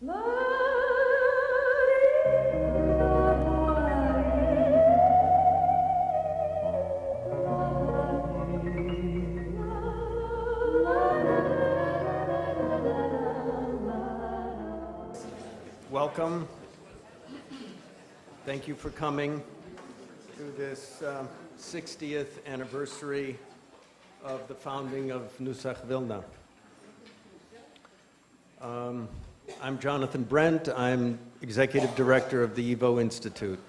Welcome. Thank you for coming to this 60th anniversary of the founding of Nusach Vilna. I'm Jonathan Brent. I'm Executive Director of the YIVO Institute.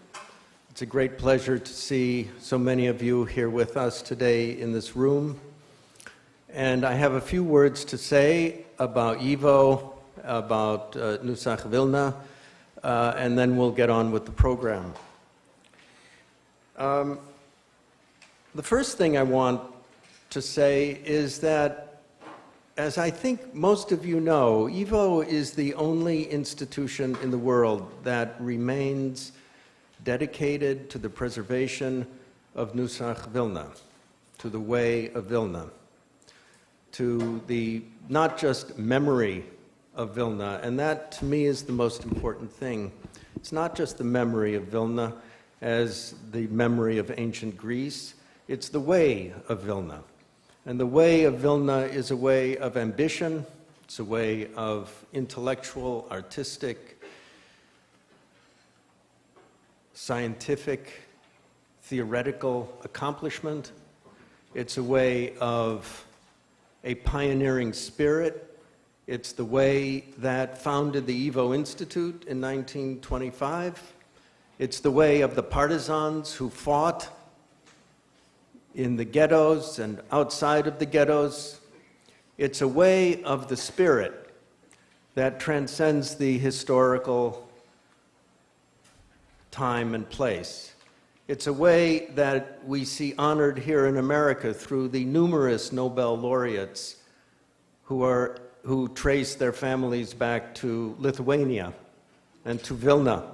It's a great pleasure to see so many of you here with us today in this room. And I have a few words to say about YIVO, about Nusach Vilna, and then we'll get on with the program. The first thing I want to say is that, as I think most of you know, YIVO is the only institution in the world that remains dedicated to the preservation of Nusach Vilna, to the way of Vilna, to the not just memory of Vilna, and that to me is the most important thing. It's not just the memory of Vilna as the memory of ancient Greece, it's the way of Vilna. And the way of Vilna is a way of ambition, it's a way of intellectual, artistic, scientific, theoretical accomplishment. It's a way of a pioneering spirit. It's the way that founded the YIVO Institute in 1925. It's the way of the partisans who fought in the ghettos and outside of the ghettos. It's a way of the spirit that transcends the historical time and place. It's a way that we see honored here in America through the numerous Nobel laureates who trace their families back to Lithuania and to Vilna.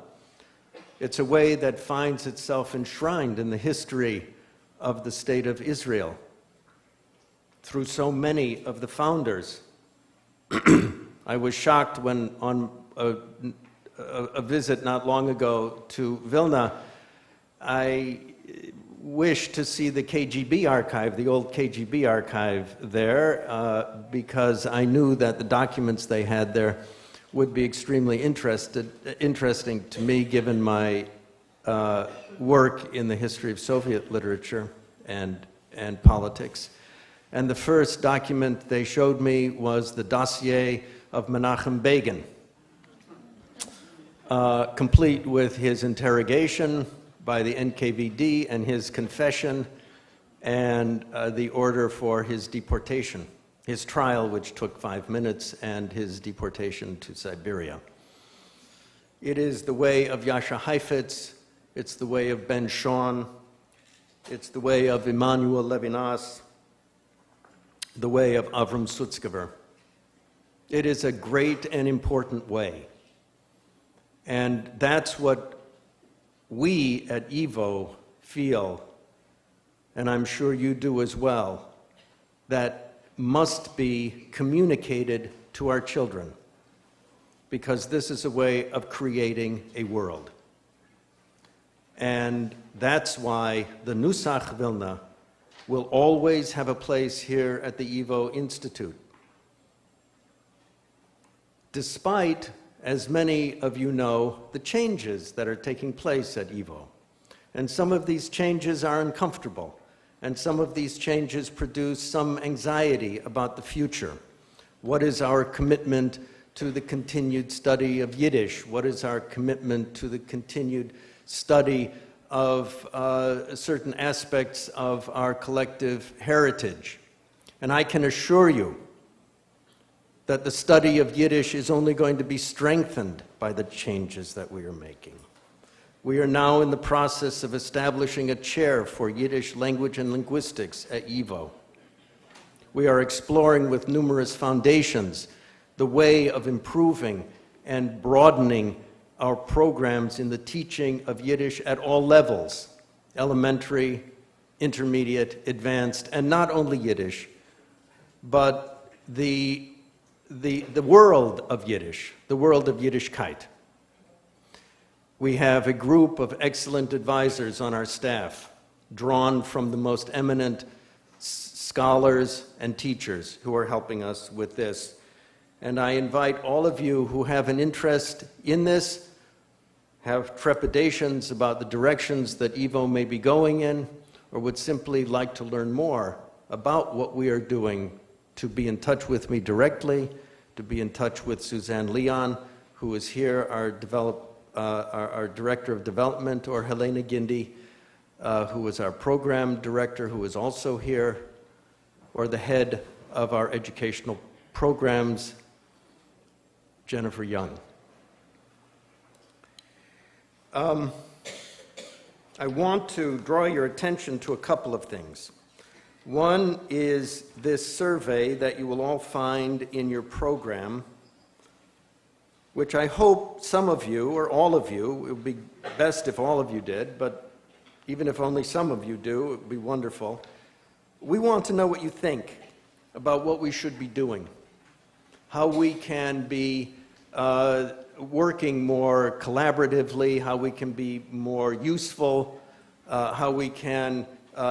It's a way that finds itself enshrined in the history of the state of Israel through so many of the founders. I was shocked when on a visit not long ago to Vilna, I wished to see the KGB archive, the old KGB archive there, because I knew that the documents they had there would be extremely interesting to me, given my work in the history of Soviet literature and politics. And the first document they showed me was the dossier of Menachem Begin, complete with his interrogation by the NKVD and his confession and the order for his deportation, his trial, which took 5 minutes, and his deportation to Siberia. It is the way of Jascha Heifetz, it's the way of Ben Shahn, it's the way of Emmanuel Levinas, the way of Avram Sutzkever. It is a great and important way. And that's what we at YIVO feel, and I'm sure you do as well, that must be communicated to our children, because this is a way of creating a world. And that's why the Nusach Vilna will always have a place here at the YIVO Institute. Despite, as many of you know, the changes that are taking place at YIVO. And some of these changes are uncomfortable, and some of these changes produce some anxiety about the future. What is our commitment to the continued study of Yiddish? What is our commitment to the continued study of certain aspects of our collective heritage? And I can assure you that the study of Yiddish is only going to be strengthened by the changes that we are making. We are now in the process of establishing a chair for Yiddish language and linguistics at YIVO. We are exploring with numerous foundations the way of improving and broadening our programs in the teaching of Yiddish at all levels, elementary, intermediate, advanced, and not only Yiddish, but the the, the world of Yiddish, the world of Yiddishkeit. We have a group of excellent advisors on our staff, drawn from the most eminent scholars and teachers who are helping us with this. And I invite all of you who have an interest in this, have trepidations about the directions that YIVO may be going in, or would simply like to learn more about what we are doing, to be in touch with me directly, to be in touch with Suzanne Leon, who is here, our, develop, our, our Director of Development, or Helena Gindi, who is our Program Director, who is also here, or the head of our educational programs, Jennifer Young. I want to draw your attention to a couple of things. One is this survey that you will all find in your program, which I hope some of you, or all of you, it would be best if all of you did, but even if only some of you do, it would be wonderful. We want to know what you think about what we should be doing, how we can be working more collaboratively, how we can be more useful, how we can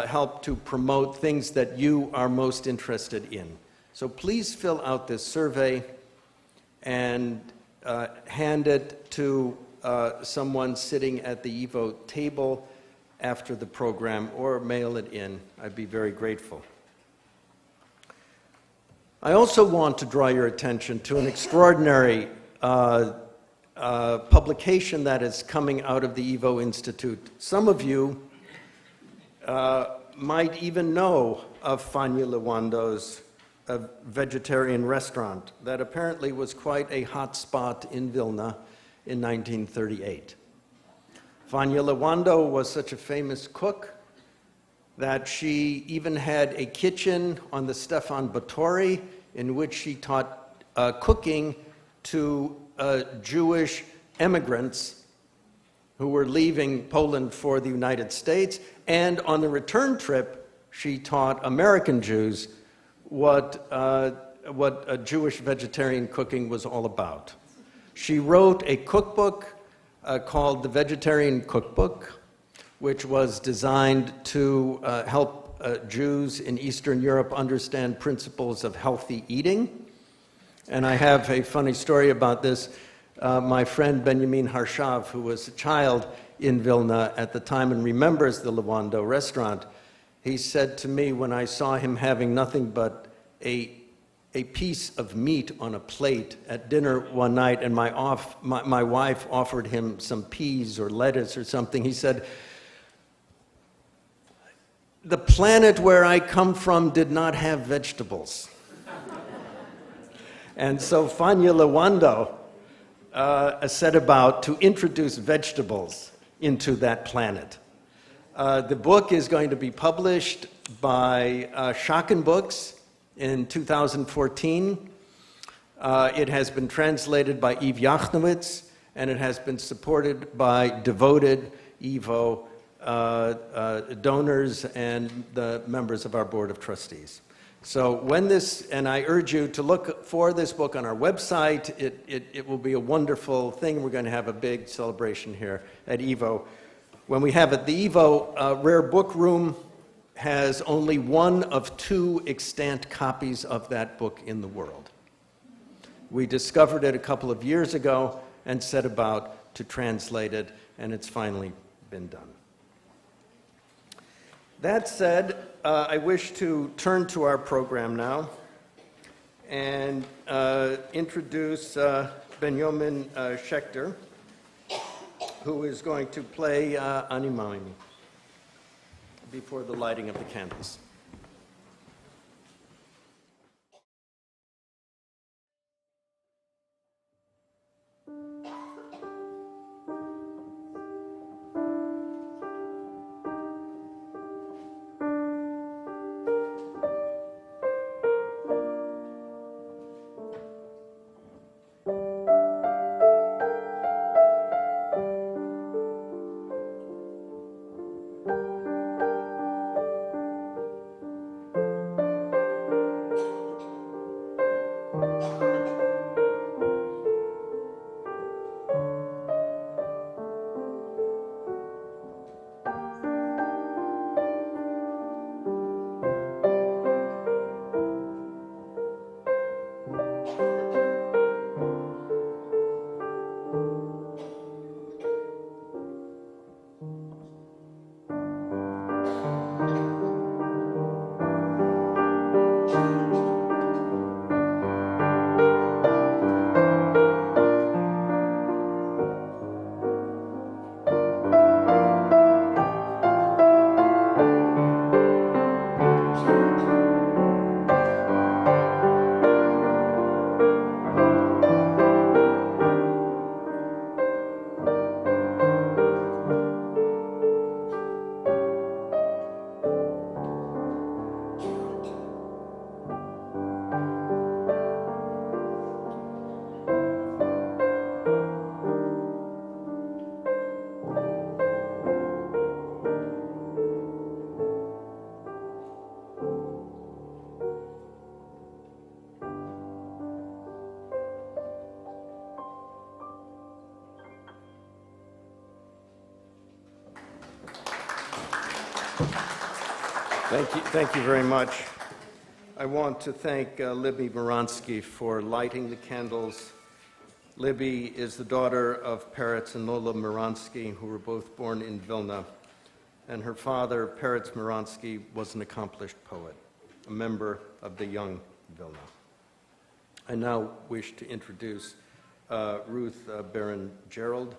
help to promote things that you are most interested in. So please fill out this survey and hand it to someone sitting at the YIVO table after the program, or mail it in. I'd be very grateful. I also want to draw your attention to an extraordinary publication that is coming out of the YIVO Institute. Some of you might even know of Fania Lewando's vegetarian restaurant that apparently was quite a hot spot in Vilna in 1938. Fania Lewando was such a famous cook that she even had a kitchen on the Stefan Batory in which she taught cooking to Jewish emigrants who were leaving Poland for the United States. And on the return trip, she taught American Jews what a Jewish vegetarian cooking was all about. She wrote a cookbook called The Vegetarian Cookbook, which was designed to help Jews in Eastern Europe understand principles of healthy eating. And I have a funny story about this. My friend Benjamin Harshav, who was a child in Vilna at the time and remembers the Lewando restaurant, he said to me when I saw him having nothing but a piece of meat on a plate at dinner one night, and my wife offered him some peas or lettuce or something, he said, "The planet where I come from did not have vegetables." And so Fania Lewando set about to introduce vegetables into that planet. The book is going to be published by Schocken Books in 2014. It has been translated by Eve Yachnowitz, and it has been supported by devoted YIVO donors and the members of our board of trustees. So when this, and I urge you to look for this book on our website, it will be a wonderful thing. We're going to have a big celebration here at YIVO. When we have it, the YIVO Rare Book Room has only one of two extant copies of that book in the world. We discovered it a couple of years ago and set about to translate it, and it's finally been done. That said, I wish to turn to our program now and introduce Benyomin Schechter, who is going to play Ani Ma'amin before the lighting of the candles. Thank you, thank you very much. I want to thank Libby Muransky for lighting the candles. Libby is the daughter of Peretz and Lola Muransky, who were both born in Vilna. And her father, Peretz Muransky, was an accomplished poet, a member of the Young Vilna. I now wish to introduce Ruth Baron-Gerald,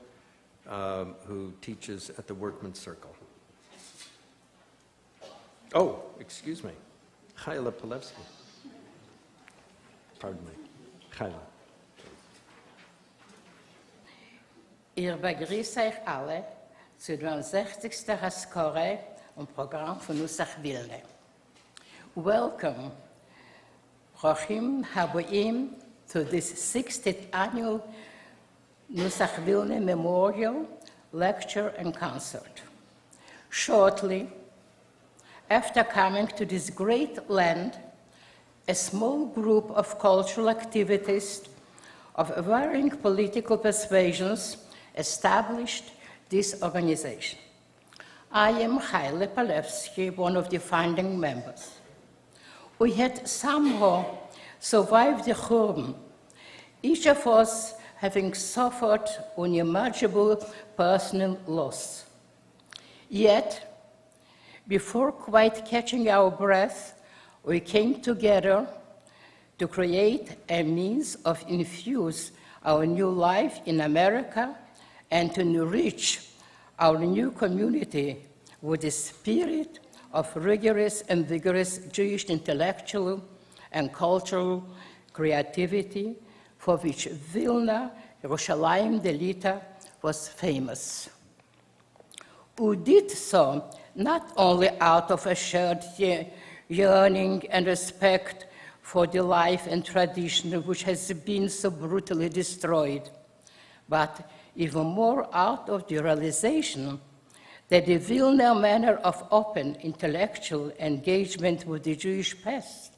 who teaches at the Workmen's Circle. Oh, excuse me, Chayla Palevsky. Pardon me, Chayla. איך באגריס אייך אלע צו דער זעכציגסטער הזכרה און פראגראם פון נוסח ווילנע. Welcome, ברוכים הבאים to this 60th annual Nusach Vilna Memorial Lecture and Concert. Shortly after coming to this great land, a small group of cultural activities of varying political persuasions established this organization. I am Chaile Palevsky, one of the founding members. We had somehow survived the Churban, each of us having suffered unimaginable personal loss. Yet, before quite catching our breath, we came together to create a means of infuse our new life in America and to enrich our new community with the spirit of rigorous and vigorous Jewish intellectual and cultural creativity for which Vilna, Yerushalayim Delita, was famous. We did so not only out of a shared yearning and respect for the life and tradition which has been so brutally destroyed, but even more out of the realization that the Vilna manner of open intellectual engagement with the Jewish past,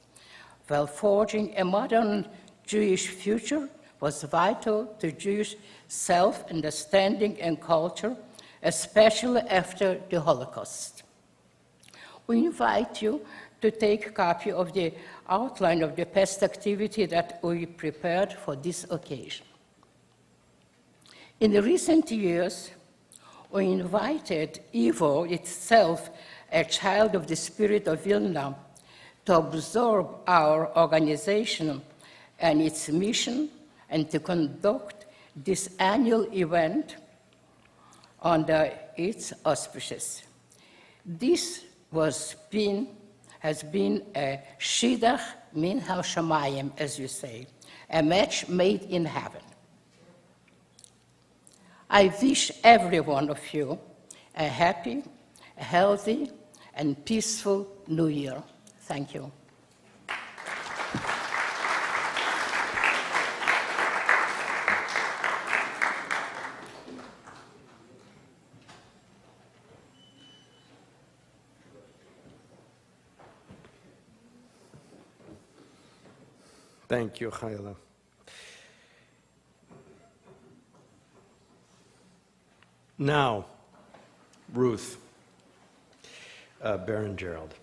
while forging a modern Jewish future, was vital to Jewish self-understanding and culture, especially after the Holocaust. We invite you to take a copy of the outline of the past activity that we prepared for this occasion. In the recent years, we invited YIVO itself, a child of the spirit of Vilna, to absorb our organization and its mission and to conduct this annual event under its auspices. This has been a shidduch min ha-shamayim, as you say, a match made in heaven. I wish every one of you a happy, healthy, and peaceful New Year. Thank you. Thank you, Chayla. Now, Ruth Baron-Gerald.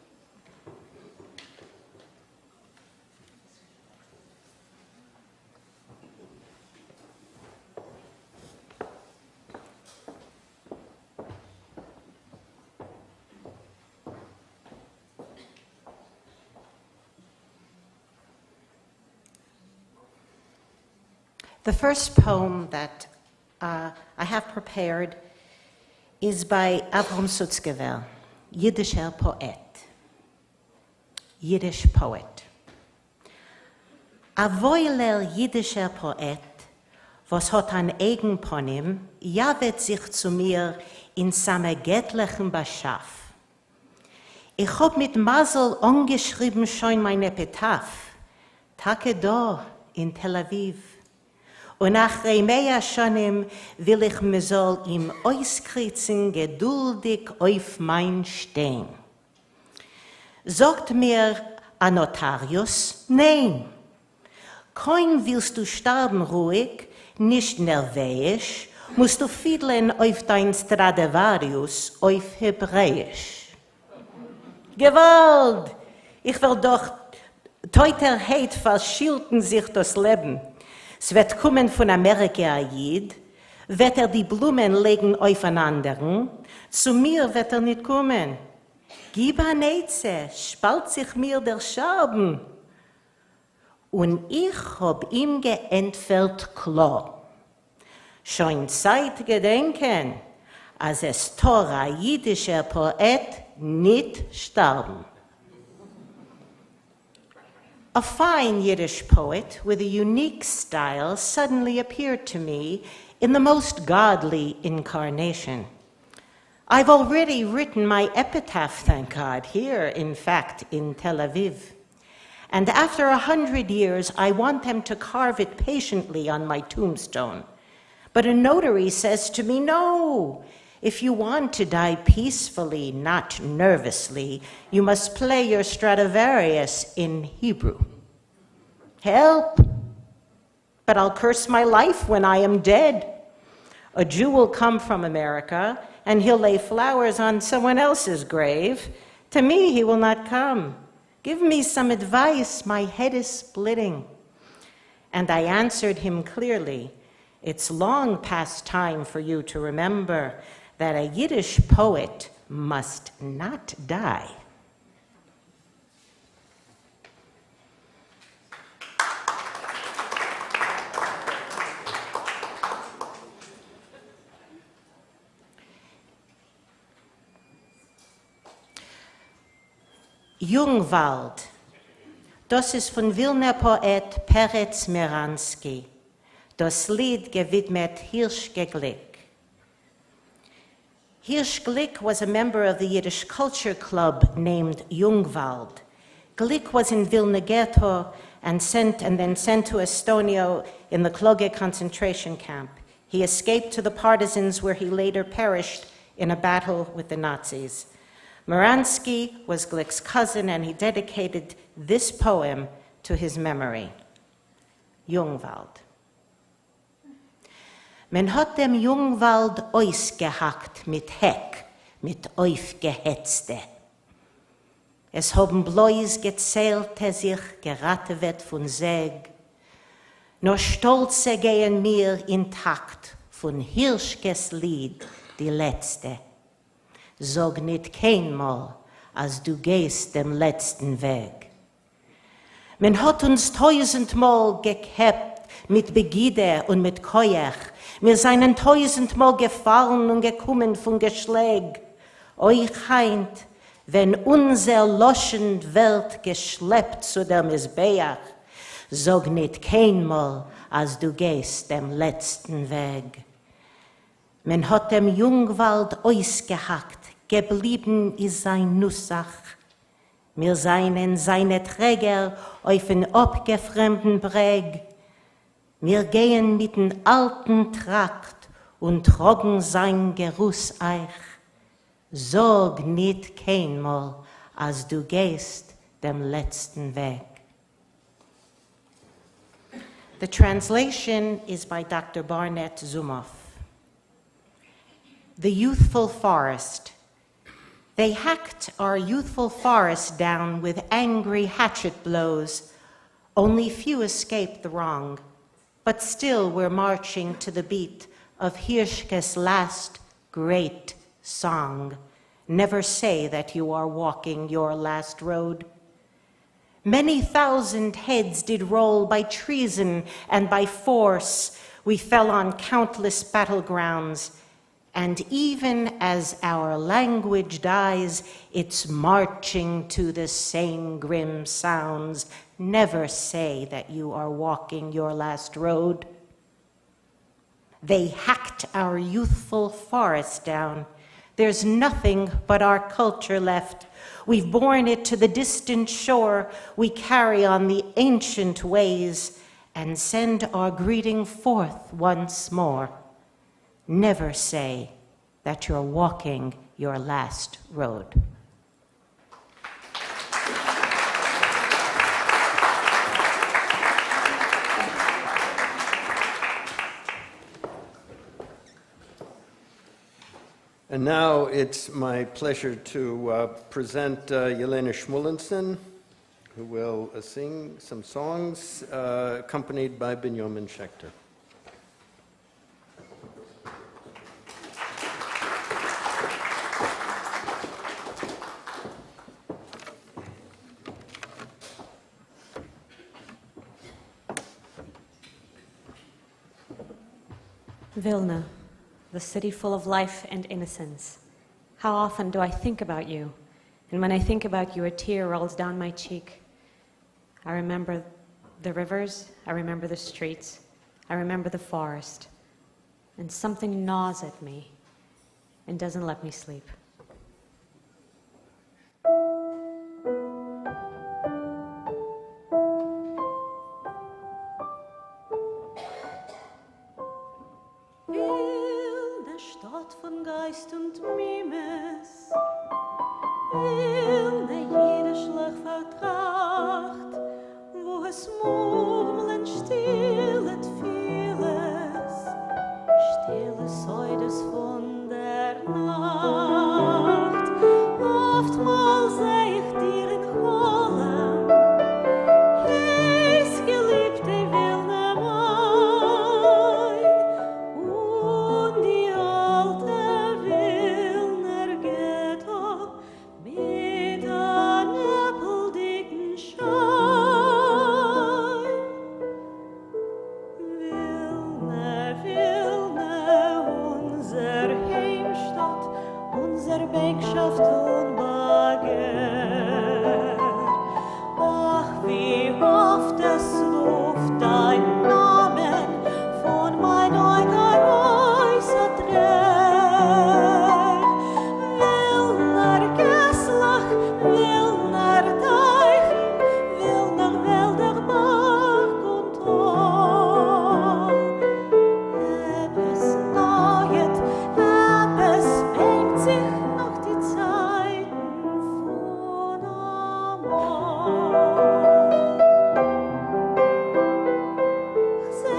The first poem that I have prepared is by Avrom Sutzkever, Yiddisher Poet. Yiddish poet. A woiler Yiddisher Poet, was hat ein Eigenponim, javet sich zu mir in same göttlichen Beschaff. Ich hab mit Masel angeschrieben schon mein Epitaph, take da in Tel Aviv. Und nach Remea Schonim will ich mir soll ihm auskritzen geduldig auf mein Stein. Sagt mir a Notarius, nein. Kein willst du sterben ruhig, nicht nervös, musst du fiedeln auf dein Stradivarius auf Hebräisch. געוואלד! איך וועל דאך טויטערהייט פארשילטן זיך דאס לעבן. ס'וועט קומען פון אמעריקע א איד, וועט ער די בלומען לייגן אויף אן אנדערן, צו מיר וועט ער ניט קומען. גיב אן עצה, שפאלט זיך מיר דער שארבן. און איך האב אים געענטפערט קלאר. שוין צייט געדענקען אז עס טאר א אידישער פאעט ניט שטארבן. A fine Yiddish poet with a unique style suddenly appeared to me in the most godly incarnation. I've already written my epitaph, thank God, here, in fact, in Tel Aviv. And after 100 years, I want them to carve it patiently on my tombstone. But a notary says to me, no, if you want to die peacefully, not nervously, you must play your Stradivarius in Hebrew. Help! But I'll curse my life when I am dead. A Jew will come from America, and he'll lay flowers on someone else's grave. To me, he will not come. Give me some advice, my head is splitting. And I answered him clearly, It's long past time for you to remember that a Yiddish poet must not die. יונגוואַלד. דאָס איז פֿון ווילנער פּאָעט פּרץ מיראַנסקי. דאָס ליד געווידמעט הירשקע גליק. Hirsch Glick was a member of the Yiddish Culture Club named Jungwald. Glick was in Vilna Ghetto and sent and then sent to Estonia in the Kloge concentration camp. He escaped to the partisans where he later perished in a battle with the Nazis. Miransky was Glick's cousin and he dedicated this poem to his memory. Jungwald. מען האָט דעם יונגוואַלד אויסגעהאַקט מיט העק, מיט אויפֿגעהעצטע. עס האָבן בלויז געציילטע זיך געראַטעוועט פֿון זעג. נאָר שטאָלצע גייען מיר אין טאַקט פֿון הירשקעס ליד די לעצטע. זאָג ניט קיינמאָל, אַז דו גייסט דעם לעצטן וועג. מען האט אונז טויזנט מאל געקעפט מיט בגידה און מיט כח, מיר זענען טויזנט מאל געפאלן און געקומען פון געשלעג, אויך היינט ווען אונזער לשון ווערט געשלעפט צו דער מזבח, זאג ניט קיינמאל אז דו גייסט דעם לעצטן וועג. מען האט דעם יונגוואלד אויסגעהאקט, געבליבן איז זיין נוסח. מיר זײַנען זײַנע טרעגער אויפֿן אָפּגעפֿרעמדן ברעג. מיר גייען מיטן אַלטן טראַקט און טראָגן זײַן גרוס אײַך. זאָג ניט קיינמאָל, אַז דו גייסט דעם לעצטן וועג. The translation is by Dr. Barnett Zumoff. The Youthful Forest. They hacked our youthful forest down with angry hatchet blows. Only few escaped the wrong, but still we're marching to the beat of Hirschke's last great song. Never say that you are walking your last road. Many thousand heads did roll by treason and by force. We fell on countless battlegrounds. And even as our language dies, it's marching to the same grim sounds. Never say that you are walking your last road. They hacked our youthful forest down. There's nothing but our culture left. We've borne it to the distant shore. We carry on the ancient ways and send our greeting forth once more. Never say that you're walking your last road. And now it's my pleasure to present Yelena Shmulenson, who will sing some songs, accompanied by Binyomin Schechter. Vilna, the city full of life and innocence. How often do I think about you? And when I think about you, a tear rolls down my cheek. I remember the rivers, I remember the streets, I remember the forest. And something gnaws at me and doesn't let me sleep. ווילנע, שטאָט פֿון גײַסט און תּמימות, ווילנע, ייִדישלעך פֿאַרטראַכט, וווּ עס מורמלען שטילע תּפֿילות, שטילע סודות פֿון דער נאַכט. אָפֿט מאָל זע איך דיר אין חלום, הייס געליבטע ווילנע מײַן, און די אַלטע ווילנער געטאָ מיט אַ נעפּלדיקן שײַן. ווילנע, ווילנע, אונדזער היימשטאָט, אונדזער בענקשאַפֿט און באַגער. אַך, ווי אָפֿט עס רופֿט דײַן נאָמען פֿון מײַן אויג אַרויס אַ טרער. ווילנער געסלעך, ווילנער טײַכן, ווילנער וועלדער, באַרג און טאָל. עפּעס נאָעט, עפּעס בענקט זיך נאָך די צײַטן פֿון אַמאָל. כ'זע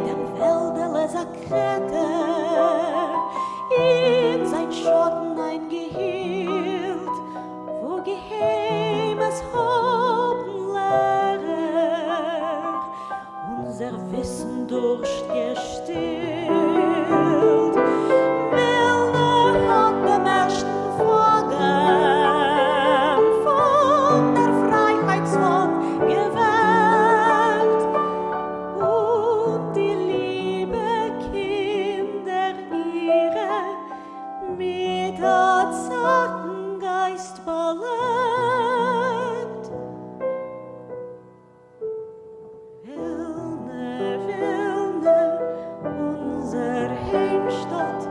דעם וועלדעלע זאַקרעטער אין זײַן שאָטן אײַנגעהילט, וווּ געהיים עס האָבן לערער אונדזער וויסן-דורשט געשטילט. ווילנע האָט דעם ערשטן פֿאָדעם פֿון דער פֿרײַהייטס-פֿאָן געוועבט, און די ליבע קינדער אירע מיט אַ צאַרטן גײַסט באַלעבט. ווילנע, ווילנע, אונדזער היימשטאָט,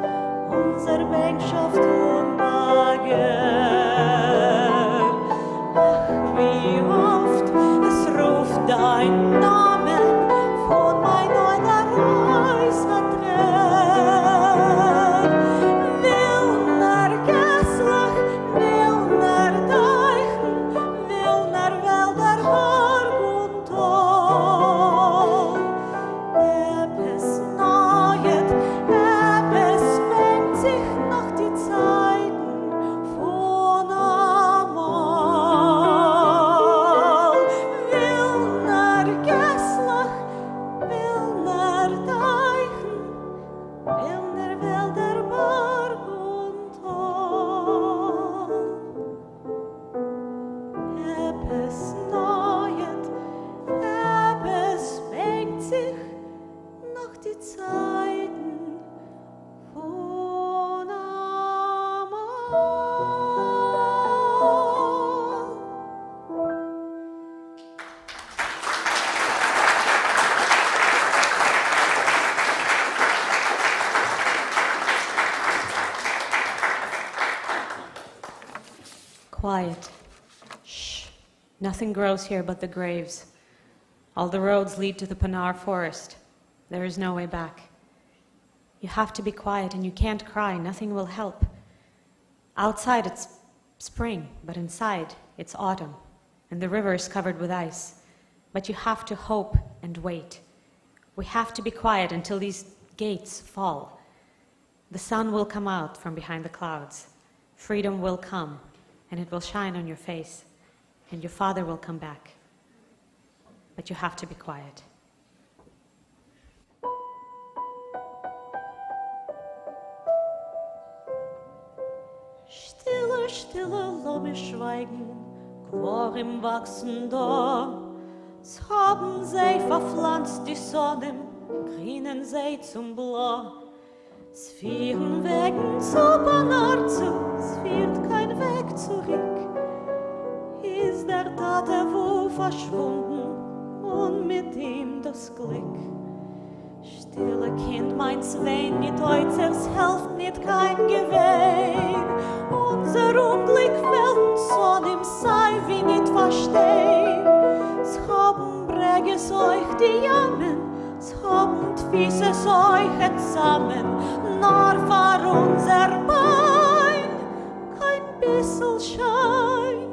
אונדזער בענקשאַפֿט און באַגער. אַך, ווי אָפֿט עס רופֿט דײַן נאָמען פֿון מײַן אויג אַרויס אַ טרער. ווילנער געסלעך, ווילנער טײַכן, ווילנער וועלדער, באַרג און טאָל. עפּעס נאָעט, עפּעס בענקט זיך נאָך די צײַטן פֿון אַמאָל. ווילנער געסלעך, ווילנער טײַכן, ווילנער וועלדער, באַרג און טאָל. עפּעס נאָעט, עפּעס בענקט זיך נאָך די צײַטן פֿון אַמאָל. Quiet. Shh. Nothing grows here but the graves. All the roads lead to the Ponar forest. There is no way back. You have to be quiet and you can't cry. Nothing will help. Outside it's spring, but inside it's autumn, and the river is covered with ice. But you have to hope and wait. We have to be quiet until these gates fall. The sun will come out from behind the clouds. Freedom will come, and it will shine on your face, and your father will come back. But you have to be quiet. שטילע, שטילע, לאָמיר שווײַגן, קבֿרים וואַקסן דאָ. ס'האָבן זיי פֿאַרפֿלאַנצט די שׂונאים, גרינען זיי צום בלאָ. ס'פֿירן וועגן צו פּאַנאַר-צו, ס'פֿירט קיין וועג צוריק. איז דער טאַטע וווּ פֿאַרשוווּנדן און מיט אים דאָס גליק. שטילע קינד מיינס וויין ניט אוצר ס'העלפט ניט קיין געוויין אונזער אומגליק וועלן שונאים סיי ווי ניט פארשטיין ס'האבן ברעגעס אויך די ימען ס'האבן תפיסות אויכעט סמען נאר פאר אונזער פיין קיין ביסל שיין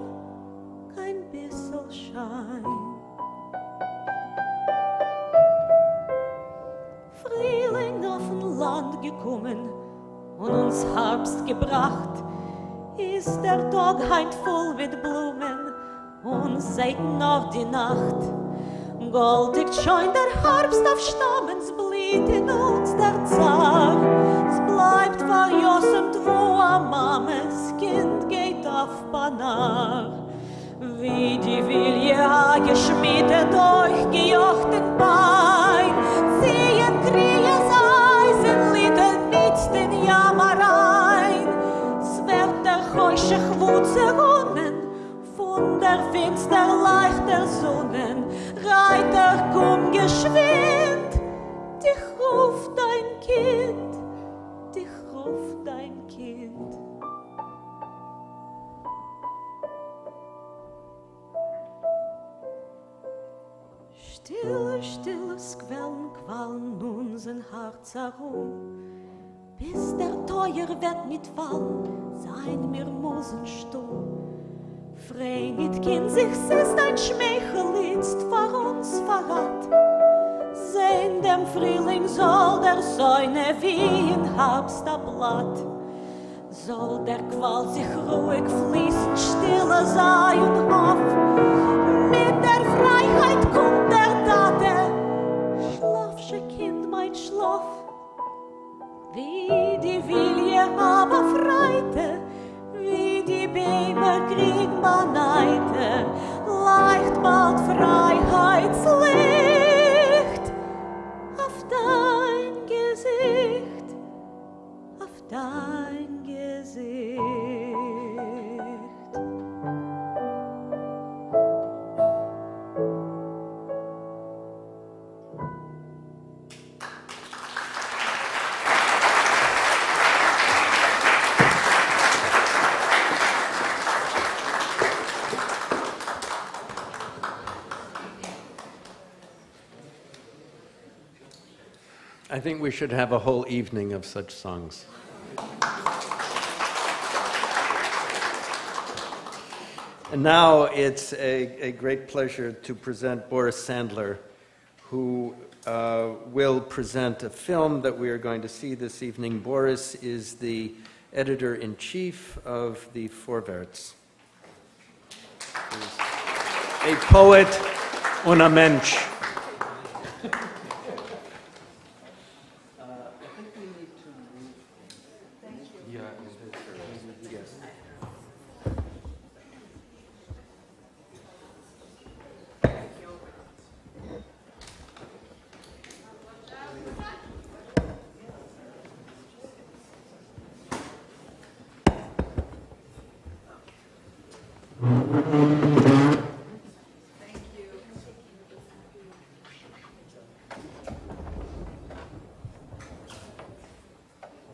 קיין ביסל שיין. פֿרילינג אויפֿן לאַנד געקומען און אונדז האַרבסט געבראַכט, איז דער טאָג הײַנט פֿול מיט בלומען און זעט נאָר די נאַכט. גאָלדיקט שוין דער האַרבסט אויף שטאַמען, ס'בליט אין אונדז דער צאַר. ס'בלײַבט פֿאַריתומט וווּ אַ מאַמע, ס'קינד גייט אויף פּאַנאַר. ווי די וויליע א געשמידטע דורכגעיאגט אין פיין, ציען קריעות אייזן ליטע איצט אין ים אריין. ס'ווערט דער חושך וואו צערונען פון דער פינסטער לייכטער זונען, רייטער קום געשווינד, דיך רופט דיין קינד, דיך רופט דיין קינד. שטילע, שטילע ס'קוועלן קוואלן אונדז אין הארץ ארום, ביז דער טויער וועט ניט פאלן, זיין מיר מוזן שטום. פריי ניט, קינד, זיך, ס'איז דיין שמייכל איצט פאר אונדז פארראט. זען דעם פרילינג זאל דער שונא ווי אין הארבסט א בלאט. זאָל דער קװאַל זיך רויִק פֿליסן, שטילע זײַ און האָף. מיט דער פֿרײַהײט קומט דער טאַטע. שלאָף זשע, קינד מײַן, שלאָף. װי די װיליע אַ באַפֿרײַטע, װי די בײמער גרין באַנײַטע, לײַכט באַלד פֿרײַהײטס ליכט אױף דײַן געזיכט. אויף דיין געזיכט. I think we should have a whole evening of such songs. And now it's a, a great pleasure to present Boris Sandler, who uh, will present a film that we are going to see this evening. Boris is the editor in chief of the Forverts. A poet und a Mensch.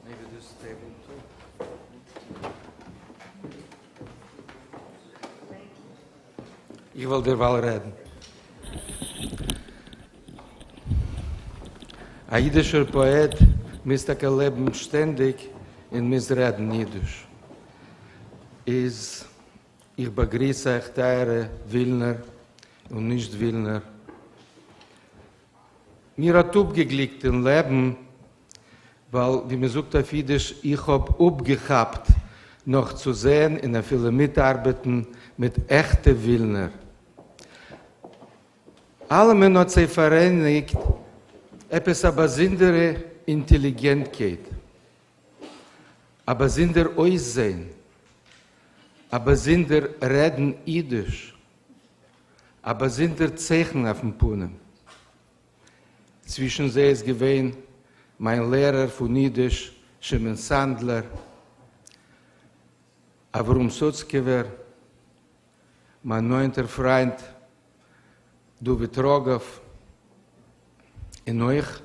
Maybe this table too. איך וועל דערווייל רעדן. א אידישער פאעט מוז טאקע לעבן שטענדיג און מוז רעדן אידיש. איז איך באגריס אייך טייערע ווילנער און נישט ווילנער. מיר האט אפגעגליקט אין לעבן ווייל ווי מען זאגט אויף אידיש, איך האב אפגעכאפט נאך צו זען און אפילו מיטארבעטן מיט עכטע ווילנער. אלעמען האט זיי פאראייניגט עפעס א באזונדערע אינטעליגענטקייט, א באזונדער אויסזען, א באזונדער רעדן אידיש, א באזונדער צייכן אויפן פנים. צווישן זיי איז געווען מיין לערער פון אידיש שמעון סאנדלער, אברהם סוצקעווער, מיין נאענטער פריינט דוד ראגאוו, און אויך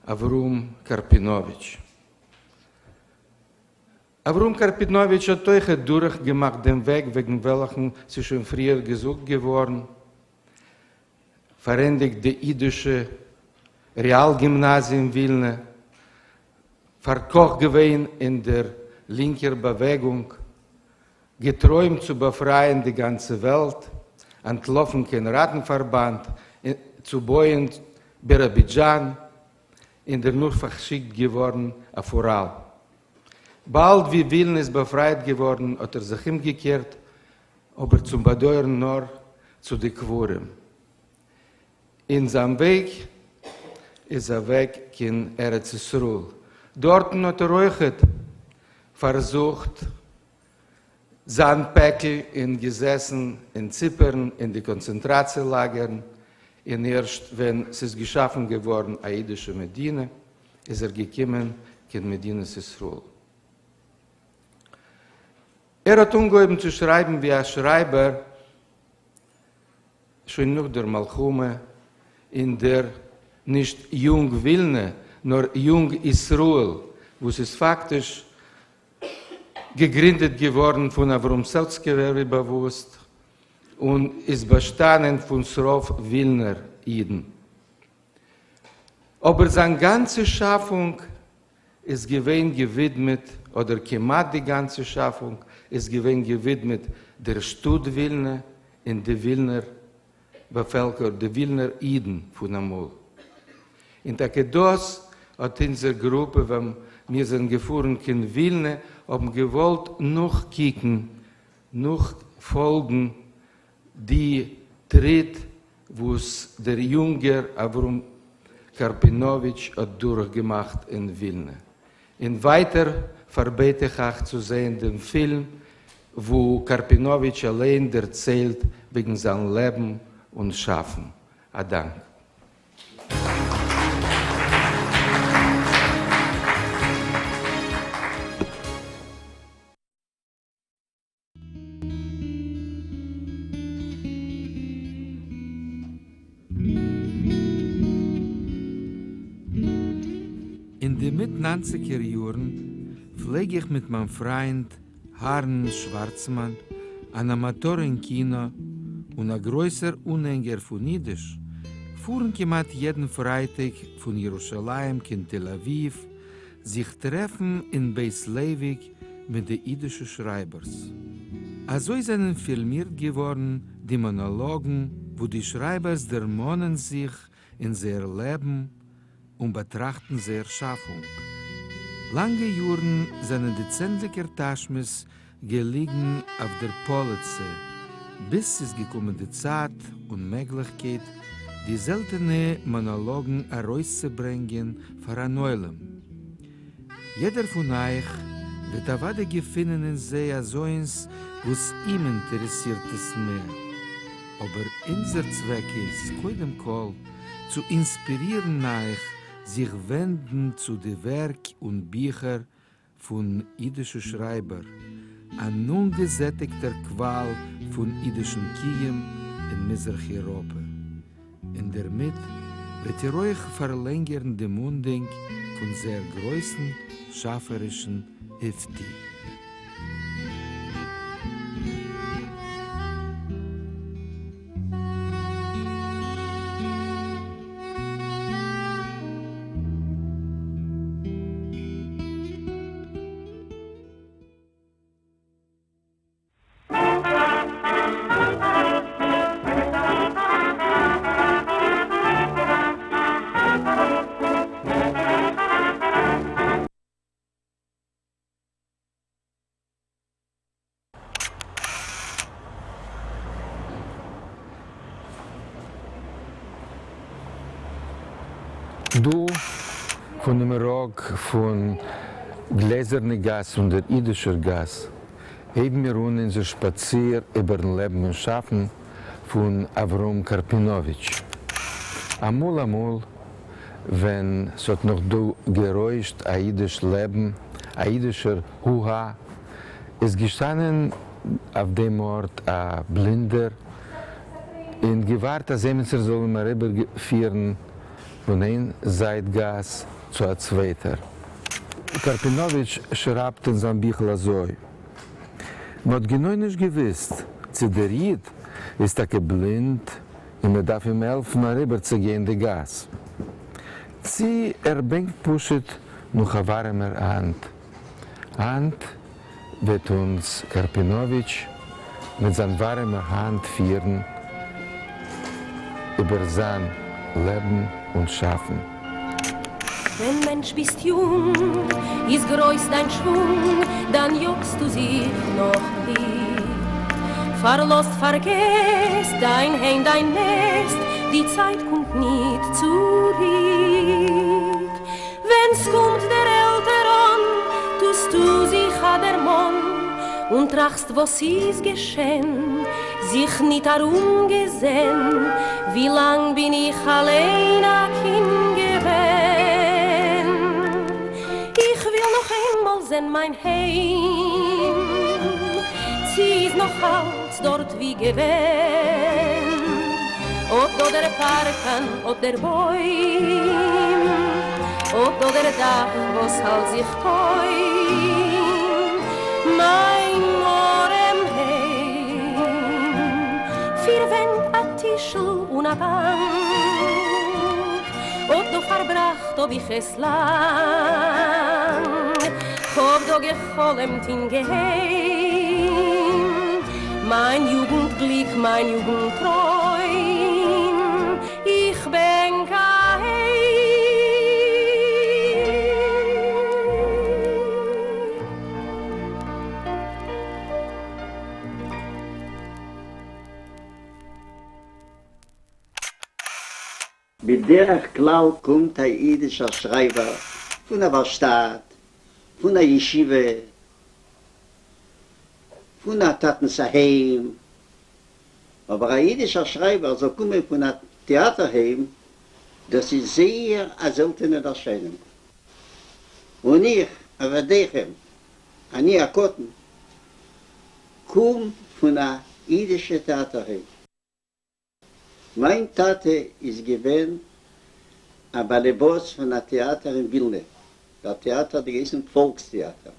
אברהם קארפינאוויטש. אברהם קארפינאוויטש האט אויכעט דורכגעמאכט דעם וועג וועגן וועלכן ס'איז שוין פריער געזאגט געווארן, פארענדיגט די אידישע רעאל-גימנאזיע אין ווילנע, פארקאכט געווען אין דער לינקער באוועגונג, געטרוימט צו באפרייען די גאנצע וועלט, אנטלאפן קיין ראטן-פארבאנד, צו בויען ביראבידזשאן, און דערנאך פארשיקט געווארן אויף אוראל. באלד ווי ווילנע איז באפרייט געווארן האט ער זיך אומגעקערט, אבער צום באדויערן נאר צו די קברים. און זיין וועג איז אוועק קיין ארץ ישראל. דארטן האט ער אויכעט פארזוכט זיין פעקל און געזעסן אין ציפערן אין די קאנצענטראציע לאגערן, און ערשט ווען ס'איז געשאפן געווארן א אידישע מדינה איז ער געקומען קיין מדינת ישראל. ער האט אנגעהויבן צו שרייבן ווי א שרייבער שוין נאך דער מלחמה אין דער נישט יונג ווילנע נאר יונג ישראל וואס איז פאקטיש געגרינדעט געווארן פון אברהם סוצקעווער ווי באוואוסט און איז באשטאנען פון ס'רוב ווילנער אידן. אבער זיין גאנצע שאפונג איז געווען געווידמעט, אדער כמעט די גאנצע שאפונג איז געווען געווידמעט דער שטאט ווילנע און די ווילנער באפעלקער, די ווילנער אידן פון אמאל. און טאקע דאס האט אונזער גרופע ווען מיר זענען געפארן קיין ווילנע האבן געוואלט נאכקוקן, נאכפאלגן די טריט וואס דער יונגער אברהם קארפינאוויטש האט דורכגעמאכט אין ווילנע. און ווייטער פארבעט איך אייך צו זען דעם פילם וואו קארפינאוויטש אליין דערציילט וועגן זיין לעבן און שאפן. א דאנק. אין די מיט ניינציגער יארן פלעג איך מיט מיין פריינד אהרן שווארצמאן, אן אמאטאר אין קינא און א גרויסער אנהענגער פון אידיש, פארן כמעט יעדן פרייטאג פון ירושלים קיין תל אביב זיך טרעפן אין בית לייוויק מיט די אידישע שרייבערס. אזוי זענען פילמירט געווארן די מאנאלאגן וואו די שרייבערס דערמאנען זיך אין זייער לעבן און באטראכטן זייער שאפונג. לאנגע יארן זענען די צענדליגער טאשמעס געליגן אויף דער פאליצע, ביז ס'איז געקומען די צייט און מעגליכקייט די זעלטענע מאנאלאגן ארויסצוברענגען פאר אן עולם. יעדער פון אייך וועט אוודאי געפינען אין זיי אזוינס וואס אים אינטערעסירט עס מער, אבער אונזער צוועק איז קודם כל צו אינספירירן אייך זיך ווענדן צו די ווערק און ביכער פון אידישע שרייבער, אן אנגעזעטיגטער קוואל פון אידישן קיום אין מזרח אירופע, און דערמיט וועט איר אויך פארלענגערן דעם אנדענק פון זייער גרויסן שאפערישן אויפטו. דא פונעם ראג פון גלעזערנע גאס און דער אידישער גאס הייבן מיר אן אונזער שפאציר איבערן לעבן און שאפן פון אברהם קארפינאוויטש. אמאל אמאל ווען ס'האט נאך דא גערוישט א אידיש לעבן, א אידישער הו-הא, איז געשטאנען אויף דעם ארט א בלינדער און געווארט אז עמיצער זאל אים אריבערפירן פון איין זייט גאס צו א צווייטער. קארפינאוויטש שרייבט אין זיין ביכל אזוי, מען האט גענוי נישט געוואוסט צו דער איד איז טאקע בלינד און מען דארף אים העלפן אריבערצוגיין די גאס, צי ער בענקט פשוט נאך א ווארעמער האנט. היינט וועט אונז קארפינאוויטש מיט זיין ווארעמער האנט פירן איבער זיין לעבן און שאפן. ווען מענטש ביסט יונג, איז גרויס דיין שוואונג, דאן יאגסטו זיך נאך גליק. פארלאזט פארגעסט דיין היים דיין נעסט, די צייט קומט ניט צוריק. ווען ס'קומט דער עלטער אן, טוסטו זיך א דערמאן, און טראכסט וואס איז געשען, זיך ניט ארומגעזען, ווי לאנג בין איך אליין א קינד געווען. איך וויל נאך איינמאל זען מיין היים, צי איז נאך אלץ דארט ווי געווען, אט דא דער פארקאן, אט דער בוים, אט דא דער דאך וואס האלט זיך קוים, מיין ארעם היים, פיר ווענט א טישל און א באנק, אט דא פארבראכט האב איך עס לאנג, כ'האב דא גע'חלומ'ט אין געהיים, מיין יוגנט גליק, מיין יוגנט טרוים, איך בענק אהיים. בדרך כלל קומט א אידישער שרייבער פון א ווארשטאט, פון א ישיבה, פון א טאטנס אהיים, אבער א אידישער שרייבער זאל קומען פון א טעאטער היים, דאס איז זייער א זעלטענע ערשיינונג. און איך, עבדיכם, אני הקטן, קום פון א אידישע טעאטער היים. מיין טאטע איז געווען א באלעבאס פון א טעאטער אין ווילנע, דער טעאטער האט געהייסן פאלקס טעאטער,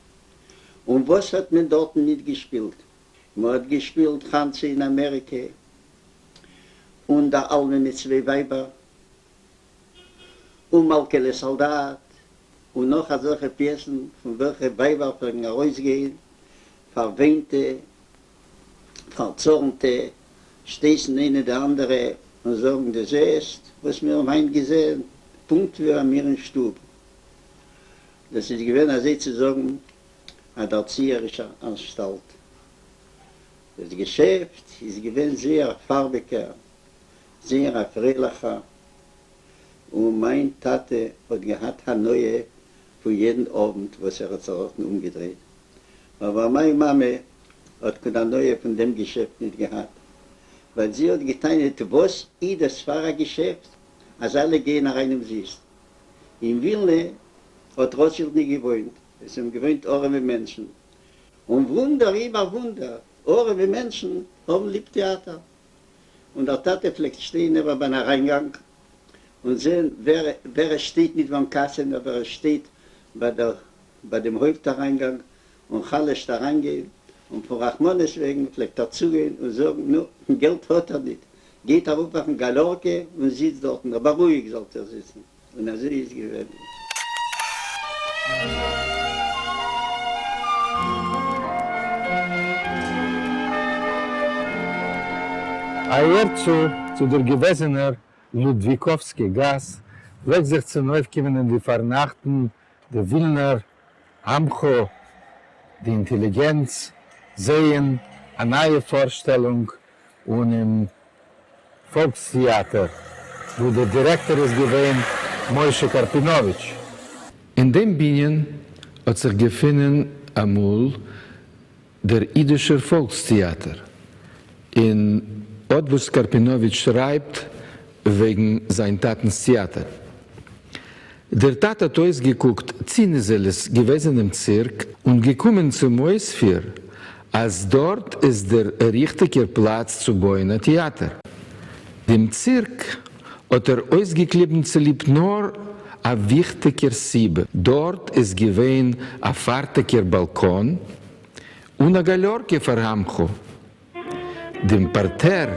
און וואס האט מען דארטן ניט געשפילט? מען האט געשפילט חנצע אין אמעריקע, און דער אלמן מיט צוויי ווייבער, און מלכה'לע סאלדאט, און נאך אזעלכע פיעסן פון וועלכע ווייבער פלעגן ארויסגיין פארוויינטע פארצארנטע שטויסן איינע די אנדערע און זאגן, דו זעסט וואס מיר האבן היינט געזען? פונקט ווי ביי מיר אין שטוב. דאס איז געווען אזוי צו זאגן א דערציערישער אנשטאלט. דאס געשעפט איז געווען זייער א פארביגער, זייער א פרייליכער, און מיין טאטע האט געהאט הנאה פון יעדן אוונט וואס ער האט זיך דארטן אומגעדרייט. אבער מיין מאמע האט קיין הנאה פון דעם געשעפט ניט געהאט, ווייל זי האט געטענה'ט וואס איז דאס פאר א געשעפט אז אלע גייען אריין אומזיסט. אין ווילנע האט ראטשילד ניט געוואוינט, עס האבן געוואוינט ארעמע מענטשן, און וואונדער איבער וואונדער, ארעמע מענטשן האבן ליב טעאטער. און דער טאטע פלעגט שטיין נעבעך ביים אריינגאנג און זען ווער ווער עס שטייט ניט ביים קאסע נאר ווער עס שטייט ביי דער ביי דעם הויפט אריינגאנג און חלש'ט אריינגיין, און פון רחמנות וועגן פלעגט ער צוגיין און זאגן, נו, געלט האט ער ניט, גייט ארויף אויפן גאלורקע און זיצט דארטן, אבער רואיג זאלט איר זיצן. און אזוי איז געווען. אהערצו צו דער געוועזענער לודוויקאווסקי גאס פלעגט זיך צונויפקומען אין די פארנאכטן די ווילנער עמך, די אינטעליגענץ, זעען א נייע פארשטעלונג אינעם פאלקס-טעאטער, וואו דער דירעקטאר איז געווען משה קארפינאוויטש. אין דעם בנין האט זיך געפונען אמאל דער אידישער פאלקס-טעאטער, און אט וואס קארפינאוויטש שרייבט וועגן זיין טאטנ'ס טעאטער. דער טאטע האט אויסגעקוקט ציניזעלעס געוועזענעם צירק און געקומען צום אויספיר אז דארט איז דער ריכטיגער פלאץ צו בויען א טעאטער. דעם צירק האט ער אויסגעקליבן צוליב נאר א וויכטיגער סיבה, דארט איז געווען א פארטיגער באלקאן און א גאליארקע פאר עמך. דעם פארטער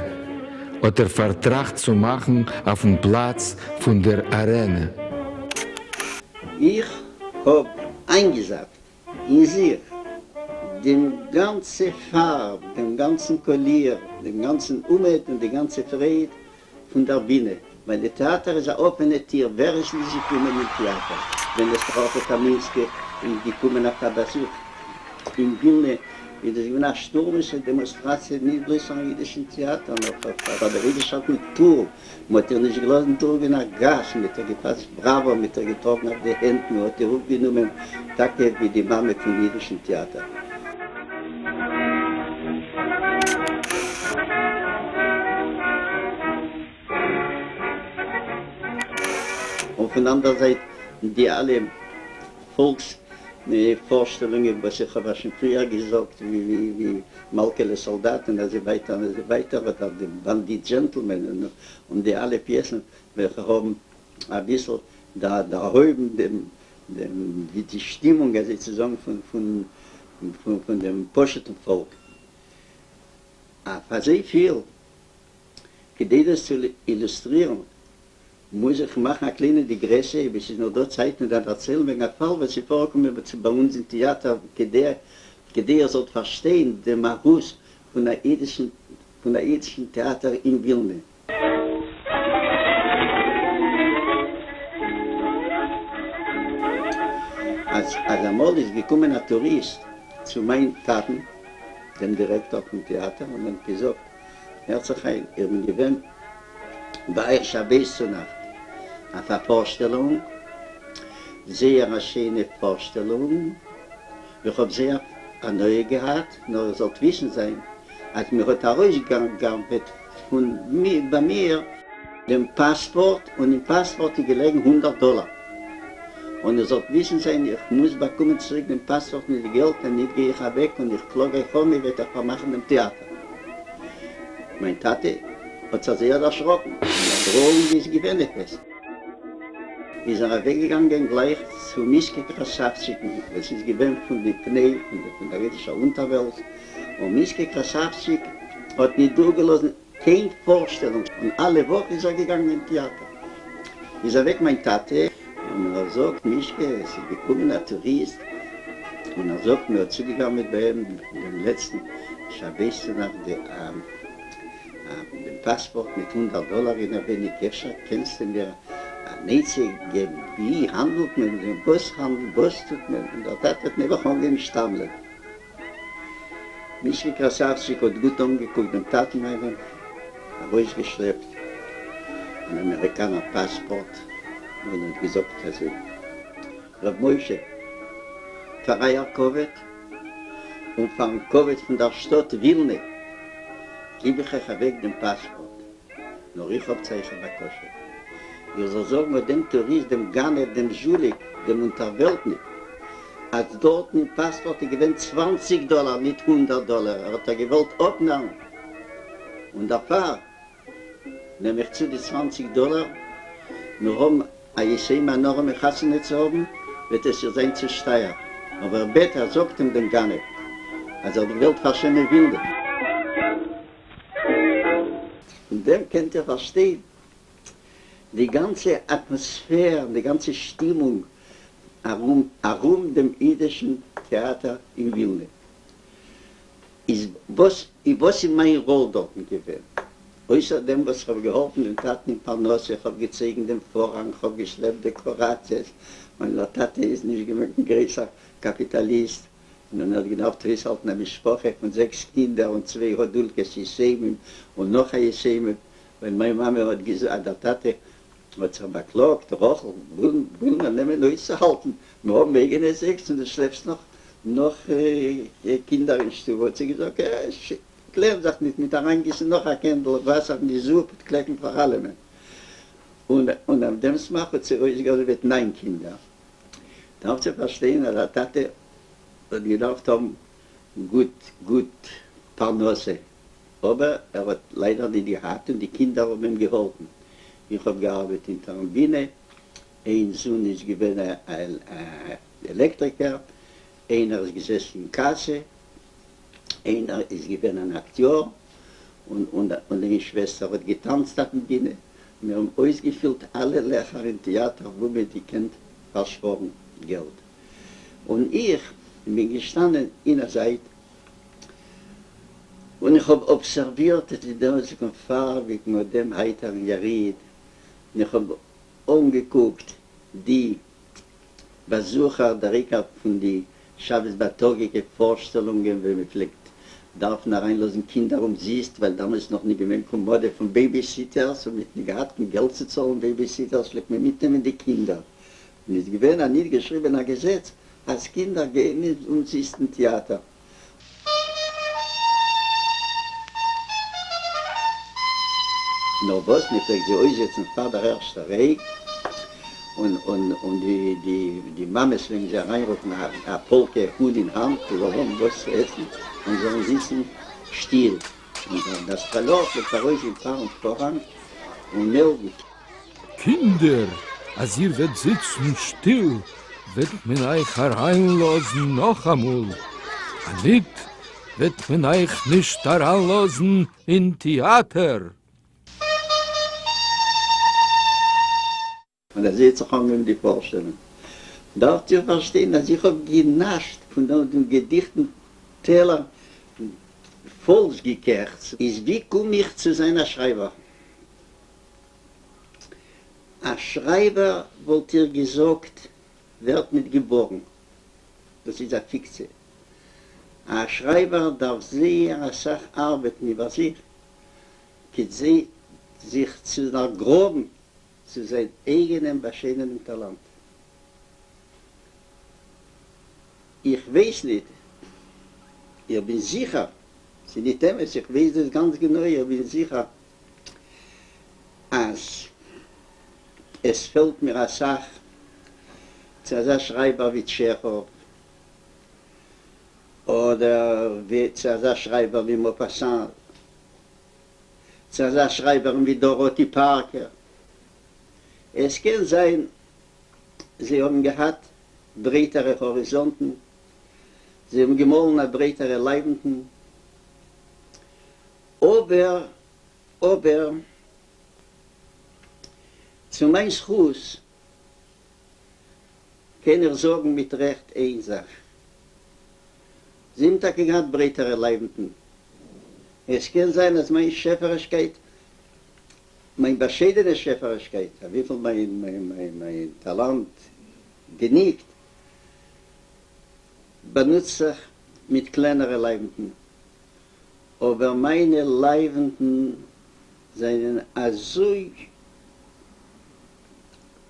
האט ער פארטראכט צו מאכן אויפן פלאץ פון דער ארענע. איך האב איינגעזאפט אין זיך דעם גאנצע פארב, דעם גאנצן קאליר, דעם גאנצן אומעט און די גאנצע פרייד פון דער בינע, ווייל די טעאטער איז א אפענע טיר, ווער איז נישט געקומען אין טעאטער ווען אסתר קאמינסקי איז געקומען אויף א באזוך אין ווילנע, איז דאס געווען א שטורמישע דעמאנסטראציע נישט בלויז פארן אידישן טעאטער נאר פאר דער אידישער קולטור, מען האט איר נישט געלאזן דורכגיין א גאס, מען האט איר געפאטשט בראווא, מען האט איר געטראגן אויף די הענט, מען האט איר אויפגענומען טאקע ווי די מאמע פון אידישן טעאטער. און פון אנדער זייט די אלע פאלקס פארשטעלונגען וואס איך האב שוין פריער געזאגט ווי מלכה'לע סאלדאט און אזוי ווייטער און אזוי ווייטער אדער די באנדיט דזשענטלמען און די אלע פיעסן וועלכע האבן אביסל דערהויבן דעם די שטימונג אזוי צו זאגן פון דעם פשוט'ן פאלק אויף אזויפיל. כדי דאס צו אילוסטרירן מוז איך מאכן א קליינע דיגרעסיע אויב עס איז נאך דא צייט און דאן דערציילן וועגן א פאל וואס איז פארגעקומען ביי אונז אין טעאטער כדי כדי איר זאלט פארשטיין דעם מהות פון א אידישן פון א אידישן טעאטער אין ווילנע. אז אז אמאל איז געקומען א טוריסט צו מיין טאטן דעם דירעקטאר פון טעאטער און האט געזאגט הערט זיך איין, איך בין געווען ביי אייך שבת צונאכט אויף א פארשטעלונג, זייער א שיינע פארשטעלונג, איך האב זייער הנאה געהאט, נאר איר זאלט וויסן זיין אז מען האט ארויסגע'גנב'עט פון ביי מיר דעם פאספארט, און אין פאספארט איז געלעגן הונדערט דאלאר, און איר זאלט וויסן זיין איך מוז באקומען צוריק דעם פאספארט מיט די געלט, און ניט גיי איך אוועק און איך קלאג אייך אן, מ'וועט אייך פארמאכן דעם טעאטער. מיין טאטע האט זיך זייער דערשראקן, און א דראאונג איז געווען עפעס. איז ער אוועקגעגאנגען גלייך צו מישקע קראסאוושטשיקן, וואס איז געווען פון די פני פון דער אידישער אונטערוועלט, און מישקע קראסאוושטשיק האט ניט דורכגעלאזן קיין פארשטעלונג, און אלע וואך איז ער געגאנגען אין טעאטער. איז אוועק מיין טאטע און ער זאגט, מישקע, עס איז געקומען א טוריסט און ער זאגט מען האט צוגעגנבעט ביי אים דעם לעצטן שבת צונאכט דעם פאספארט מיט הונדערט דאלאר אינעווייניג, אפשר קענסטו מיר אן עצה געבן ווי האנדלט מען מיט דעם, וואס האנדלט, וואס טוט מען, און דער טאטע האט נעבעך אנגעהויבן שטאמלען. מישקע קראסאוושטשיק האט גוט אנגעקוקט דעם טאטן מיינעם, ארויסגעשלעפט אן אמעריקאנער פאספארט און האט געזאגט אזוי, ר' משה, פאר אייער כבוד און פארן כבוד פון דער שטאט ווילנע גיב איך אייך אוועק דעם פאספארט. נאר איך האב צו אייך א בקשה, איר זאלט זאגן אט דעם טוריסט, דעם גנב, דעם זשוליק, דעם אונטערוועלטניק, אז דארטן אין פאספארט איז געווען צוואנציג דאלאר, ניט הונדערט דאלאר, ער האט אייך געוואלט אפנארן, און דערפאר נעם איך צו די צוואנציג דאלאר, מיר האבן א יתומה אן ארעמע חתונה צו האבן, וועט עס איר זיין צו שטייער, אבער בעט ער, זאגט אים דעם גנב, אז ער האט געוואלט פארשעמען ווילנע. פון דעם קענט איר פארשטיין די גאנצע אטמאספער, די גאנצע שטימונג ארום ארום דעם אידישן טעאטער אין ווילנע. איז וואס איז וואס איז מיין ראל דארטן געווען? אויסער דעם וואס כ'האב געהאלפן דעם טאטן אין פרנסה, כ'האב געצויגן דעם פארהאנג, כ'האב געשלעפט דעקאראציעס, ווייל דער טאטע איז נישט געווען קיין גרויסער קאפיטאליסט, און ער האט געדארפט אויסהאלטן א משפחה פון זעקס קינדער און צוויי האדולקעס יתומים און נאך א יתומה, ווייל מיין מאמע האט געזאגט אז דער טאטע. האט זיך באקלאגט, רחל, וואו מיר נעמען אויסצוהאלטן, מיר האבן אייגענע זעקס און דו שלעפסט נאך נאך קינדער אין שטוב, האט זי געזאגט, קלער זיך ניט מיט אריינגיסן נאך א קענדל וואסער אין די זופ וועט קלעקן פאר אלעמען. און אויף דעם סמך האט זי אויסגעהאדעוועט ניין קינדער. דארף צו פארשטיין אז א טאטע האט געדארפט האבן גוט גוט פרנסה, אבער ער האט ליידער ניט געהאט און די קינדער האבן אים געהאלפן. איך האב געארבעט אונטערן בינע, איין זון איז געווען א עלעקטריקער, איינער איז געזעסן אין קאסע, איינער איז געווען אן אקטיאר, און און איין שוועסטער האט געטאנצט אויפן בינע. מיר האבן אויסגעפילט אלע לעכער אין טעאטער וואו מען האט געקענט פארשפארן געלט. און איך בין געשטאנען אין א זייט און איך האב אבסערווירט די דאזיגן פארביגן אט דעם הייטערן יריד, און איך האב אנגעקוקט די באזוכער, דער עיקר פון די שבת בייטאגיגע פארשטעלונגען ווען מען פלעגט דארפן אריינלאזן קינדער אומזיסט ווייל דאמאלס איז נאך נישט געווען קיין מאדע פון בעיביסיטערס און מען האט נישט געהאט קיין געלט צו צאלן בעיביסיטערס פלעגט מען מיטנעמען די קינדער און איז געווען א ניט געשריבענער געזעץ אז קינדער גייען נישט אומזיסט אין טעאטער. נאר וואס מען פלעגט זיי אויסזעצן פאר דער ערשטער ריי, און און און די די די מאמעס פלעגן זיי אריינרופן א א פאלקע הון אין האנט זיי זאלן האבן וואס צו עסן און זאלן זיצן שטיל, און דער גאסטראלאר פלעגט ארויסגיין פארן פארהאנג און מעלדן. קינדער, אז איר וועט זיצן שטיל, וועט מען אייך אריינלאזן נאכאמאל, אניט וועט מען אייך נישט אריינלאזן אין טעאטער. און אזוי האט זיך אנגעהויבן די פארשטעלונג. דארפט איר פארשטיין אז איך האב גענאשט פון דעם געדיכטן טעלער פאלקס-געקעכטס. איז ווי קום איך צו זיין א שרייבער? א שרייבער וואלט איר געזאגט ווערט ניט געבארן, דאס איז א פיקציע. א שרייבער דארף זייער אסאך ארבעטן איבער זיך כדי זיך צו דערגראבן צו זיין אייגענעם באשיידענעם טאלאנט. איך ווייס ניט, איך בין זיכער, ס'איז ניט אמת, איך ווייס דאס גאנץ גענוי, איך בין זיכער אז עס פעלט מיר אסאך צו אזא שרייבער ווי טשעכאוו, אדער צו אזא שרייבער ווי מאפאסאן, צו אזא שרייבערין ווי דאראטי פארקער. עס קען זיין זיי האבן געהאט ברייטערע האריזאנטן, זיי האבן געמאלן אויף ברייטערע לייוונטן, אבער אבער צו מיין זכות קען איך זאגן מיט רעכט איין זאך, זיי האבן טאקע געהאט ברייטערע לייוונטן, עס קען זיין אז מיין שעפערישקייט, מיין באשיידענע שעפערישקייט, אויף וויפיל מיין מיין טאלאנט געניגט, באנוצט זיך מיט קלענערע לייוונטן, אבער מיינע לייוונטן זענען אזוי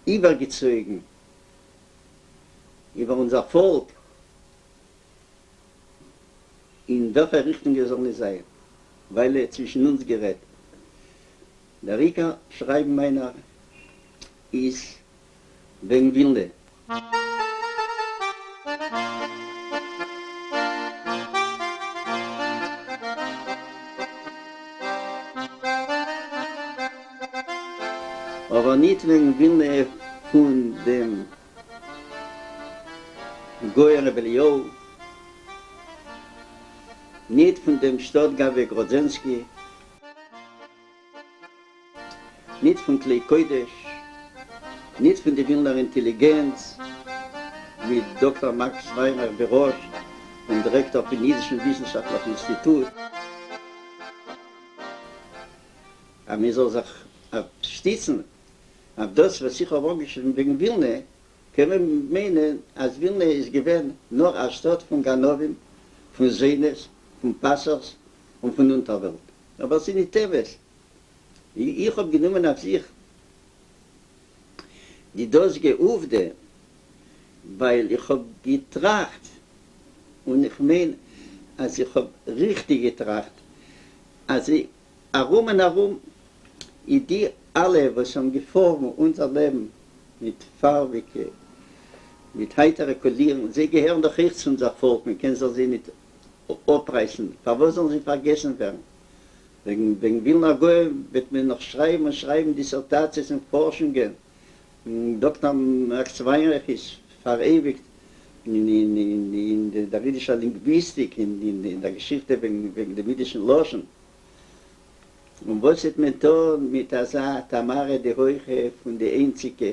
איבערגעצויגן איבער אונזער פאלק, אין וועלכע ריכטונג עס זאל נישט זיין, ווייל צווישן אונז גערעדט, דער עיקר שרייבן מיינער איז וועגן ווילנע. אבער ניט וועגן ווילנע פון דעם גאון ר' אליהו, ניט פון דעם שטאט-גבאי גראדזענסקי, ניט פֿון כּלי-קודש, ניט פֿון די ווילנער אינטעליגענץ, מיט דאָקטער מאַקס ווײַנרײַך בראָש, דעם דירעקטאָר פֿון ייִדישן וויסנשאַפֿטלעכן אינסטיטוט. אַז מע זאָל זיך שטיצן אויף דאָס, וואָס איך האָב אָנגעשריבן וועגן ווילנע, קען מען מיינען, אַז ווילנע איז געווען נאָר אַ שטאָט פֿון גנבֿים, פֿון זונות, פֿון פּאַסערס און פֿון אונטערוועלט. אבער ס'איז ניט אמת. איך האב גענומען אויף זיך די דאזיגע עובדה, ווייל איך האב געטראכט, און איך מיין אז איך האב ריכטיג געטראכט, אז ארום און ארום איז די אלע וואס האבן געפארבן אונזער לעבן מיט פארביגע, מיט הייטערע קאלירן, זיי געהערן דאך אויך צו אונזער פאלק, מען קען זיך זיי ניט אפרייסן, פארוואס זאלן זיי פארגעסן ווערן? וועגן וועגן ווילנער גאון וועט מען נאך שרייבן און שרייבן דיסערטאציעס און פארשונגען, דאקטאר מאקס וויינרייך איז פאראייביגט אין דער אידישער לינגוויסטיק, אין דער געשיכטע וועגן דעם אידישן לשון. און וואס וועט מען טון מיט אזא טאמארע די הויכע פון די איינציגע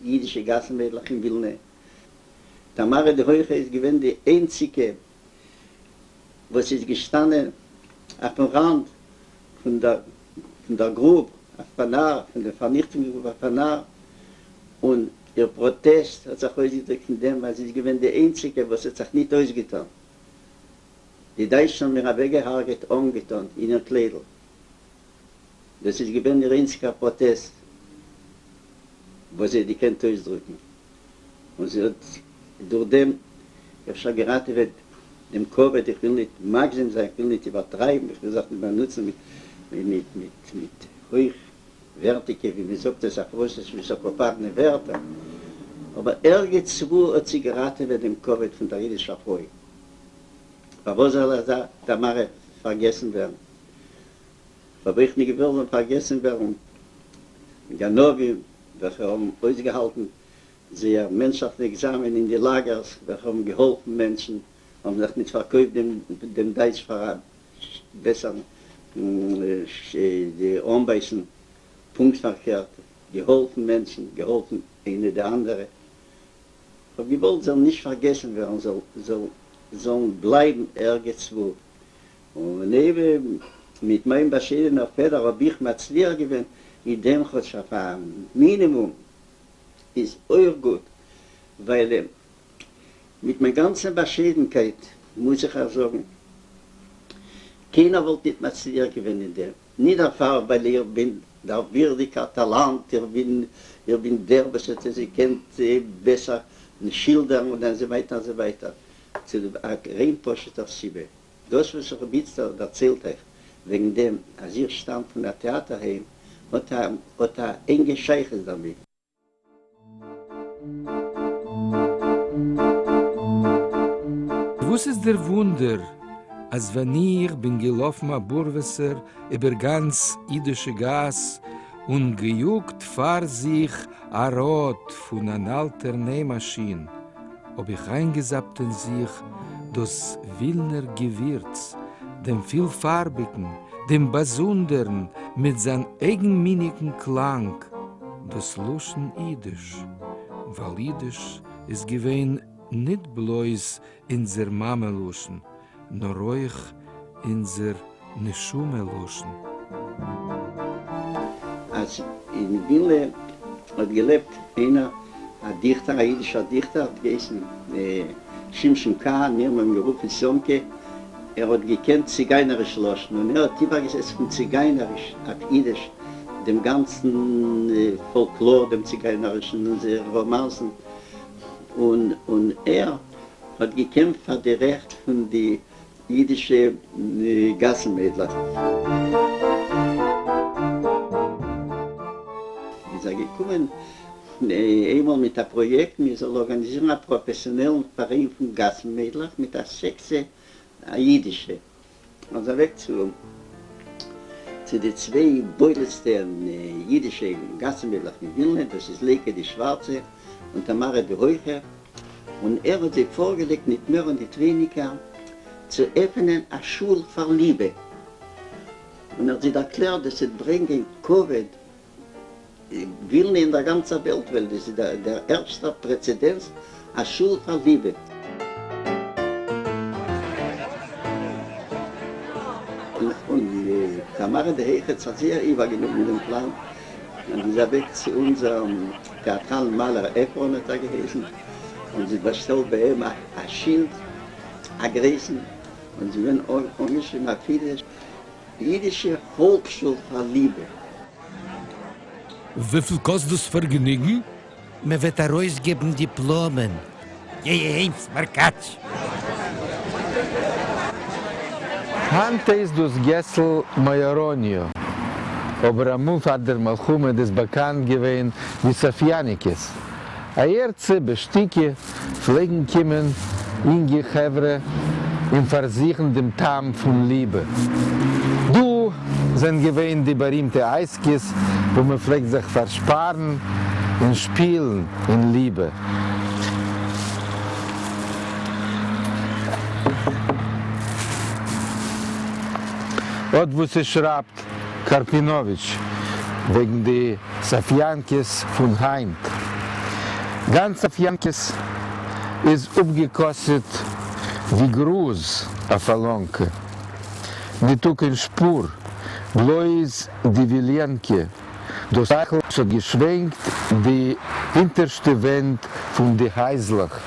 אידישע גאסן-מיידלעך אין ווילנע? טאמארע די הויכע איז געווען די איינציגע וואס איז געשטאנען אויפן ראנד פון דער גרוב אויף פאנאר, פון דעם פארניכטונג גרוב אויף פאנאר, און איר פראטעסט האט זיך אויסגעדריקט אין דעם אז זי איז געווען די איינציגע וואס האט זיך ניט אויסגעטאן. די דייטשן האבן איר אוועקגעהרגעט אנגעטאן אין איר קליידל. דאס איז געווען איר איינציגער פראטעסט וואס זי האט געקענט אויסדרוקן, און זי האט דורך דעם אפשר געראטעוועט דעם כבוד, איך וויל ניט מגזם זיין, איך וויל ניט איבערטרייבן, איך וויל זיך ניט באנוצן מיט מיט מיט הויכווערטיגע, ווי מען זאגט עס אויף רוסיש, וויסאקאפארנע ווערטער, אבער ערגעץ-וואו האט זי געראטעוועט דעם כבוד פון דער אידישער פרוי. פארוואס זאל אזא טאמארע פארגעסן ווערן? כ'האב אויך ניט געוואלט זאלן פארגעסן ווערן גנבים וועלכע האבן אויסגעהאלטן זייער מענטשליכן עקזאמען אין די לאגערס, וועלכע האבן געהאלפן מענטשן, האבן זיך ניט פארקויפט דעם דייטש פאר א בעסערן אנבייסן, פונקט פארקערט, געהאלפן מענטשן, געהאלפן איינע די אנדערע. כ'האב געוואלט זאלן נישט פארגעסן ווערן, זאלן בלייבן ערגעץ וואו. און אויב מיט מיין באשיידענער פעדער האב איך מצליח געווען אין דעם כאטש אויף א מינימום, איז אויך גוט, ווייל מיט מיין גאנצע באשיידנקייט מוז איך אייך זאגן, קיינער וואלט ניט מצליח געווען אין דעם, ניט דערפאר ווייל איך בין דער ווירדיגער טאלאנט, איך בין איך בין דער וואס האט עס געקענט בעסער שילדערן און אזוי ווייטער אזוי ווייטער, צוליב א ריין פשוט'ער סיבה. דאס וואס איך האב איצטער דערציילט אייך וועגן דעם אז איך שטאם פון א טעאטער היים האט א האט א ענגע שייכות דערמיט. וואס איז דער וואונדער אז ווען איך בין געלאפן א בארוועסער איבער גאנץ אידישע גאס און געיאגט פאר זיך א ראד פון אן אלטער ניימאשין, האב איך איינגעזאפט אין זיך דאס ווילנער געווירץ, דעם פילפארביגן, דעם באזונדערן, מיט זיין אייגנמיניקן קלאנג, דאס לשון אידיש, ווייל אידיש איז געווען ניט בלויז אונדזער מאמע-לשון, נאר אויך אונדזער נשמה-לשון. אז אין ווילנע האט געלעבט איינער א דיכטער, א אידישער דיכטער, האט געהייסן שמשון קאהאן, מיר האבן אים גערופן סיאמקע, ער האט געקענט ציגיינעריש לשון און ער האט איבערגעזעצט פון ציגיינעריש אויף אידיש דעם גאנצן פאלקלאר, דעם ציגיינערישן און זייערע ראמאנסן, און און ער האט געקעמפט פאר די רעכט פון די אידישע גאסן מיידלעך. איז ער געקומען איינמאל מיט א פראיעקט מען זאל ארגאניזירן א פראפעסיאנעלן פאראיין פון גאסן מיידלעך מיט א סעקציע א אידישע. איז אוועק צו צו די צוויי בולטסטע אידישע גאסן מיידלעך אין ווילנע, דאס איז לייקע די שווארצע און טאמארע די הויכע, און ער האט זיי פארגעלייגט ניט מער און ניט ווייניגער צו עפענען א שול פאר ליבע, און ער האט זיי דערקלערט דאס וועט ברענגען כבוד ווילנע אין דער גאנצער וועלט, ווייל דאס איז דער ערשטער פרעצעדענס, א שול פאר ליבע. און טאמארע די הויכע האט זיך זייער איבערגענומען דעם פלאן, און איז אוועק צו אונזער טעאטראלן מאלער, עפרון האט ער געהייסן, און זי האט באשטעלט ביי אים א שילד, א גרויסן, און ס'איז געווען אנגעשריבן אויף אידיש, יידישע פאלקשול פאר ליבע. וויפיל קאסט דאס פארגעניגן? מען וועט ארויסגעבן דיפלאמען. גיי אהיים סמערקאטש. היינט הייסט דאס געסל מאיאראניו, אבער אמאל פאר דער מלחמה איז דאס באקאנט געווען ווי סאפיאניקעס. אהערצו בשתיקה פלעגן קומען אינגע חברה און פארזוכן דעם טעם פון ליבע. דא זענען געווען די בארימטע הייזקעס וואו מען פלעגט זיך פארשפארן און שפילן אין ליבע. אט וואס עס שרייבט קארפינאוויטש וועגן די סאפיאנקעס פון היינט. גאנץ סאפיאנקעס איז אפגעקאסעט ווי גראז אויף א לאנקע. ניטא קיין שפור, בלויז די וויליענקע, דאס טייכל וואס האט געשווענקט די הינטערשטע ווענט פון די הייזלעך,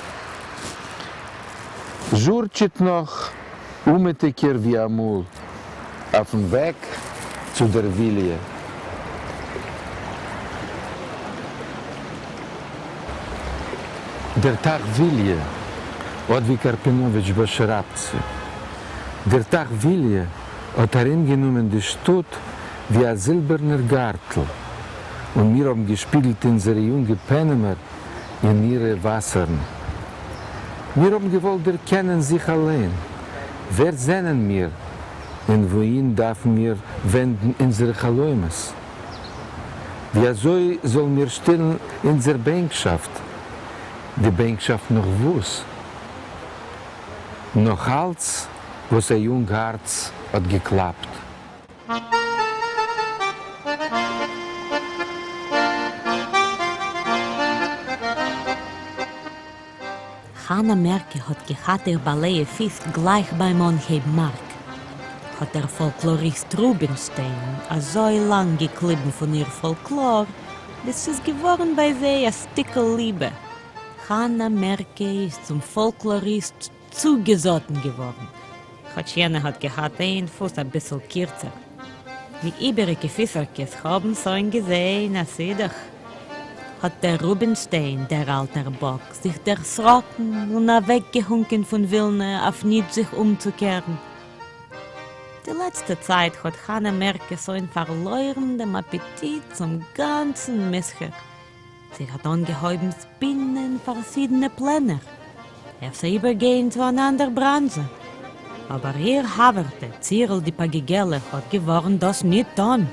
זשורטשעט נאך אומעטיגער ווי אמאל אויפן וועג צו דער וויליע. דער טײַך וויליע, אָט ווי קאַרפּינאָוויטש באַשרײַבט זי. דער טײַך וויליע האָט אַרומגענומען די שטאָט ווי אַ זילבערנער גאַרטל, און מיר האָבן געשפּיגלט אונדזערע יונגע פּענעמער אין אירע וואַסערן. מיר האָבן געוואָלט דערקענען זיך אַליין, ווער זענען מיר און וואוהין דאַרפֿן מיר ווענדן אונדזערע חלומות? ווי אַזוי זאָלן מיר שטילן אונדזער בענקשאַפֿט? די בענקשאַפֿט נאָך וואָס? נאָך אַלץ, וואָס אַ יונג האַרץ האָט געקלאַפּט. חנה מערקע האט געהאט איר באלייע פיס גלייך ביים אנהייב מארק, האט דער פאלקלאריסט רובינשטיין אזוי לאנג געקליבן פון איר פאלקלאר, ביז ס'איז געווארן ביי זיי א שטיקל ליבע. חנה מערקע איז צום פאלקלאריסט צוגעזאטן געווארן, כאטש יענער האט געהאט איין פוס אביסל קירצער. די איבעריגע פיסערקעס האבן שוין געזעהן א שידוך. האט דער רובינשטיין, דער אלטער באק, זיך דערשראקן און אוועקגעהונקען פון ווילנע אויף ניט זיך אומצוקערן. די לעצטע צייט האט חנה מערקע שוין פארלוירן דעם אפעטיט צום גאנצן מסחר. זי האט אנגעהויבן שפינען פארשידענע פלענער, אפשר איבערגיין צו אן אנדער בראנזשע. אבער איר חבר'טע, צירל די פאגיגעלע, האט געווארנט דאס ניט טאן.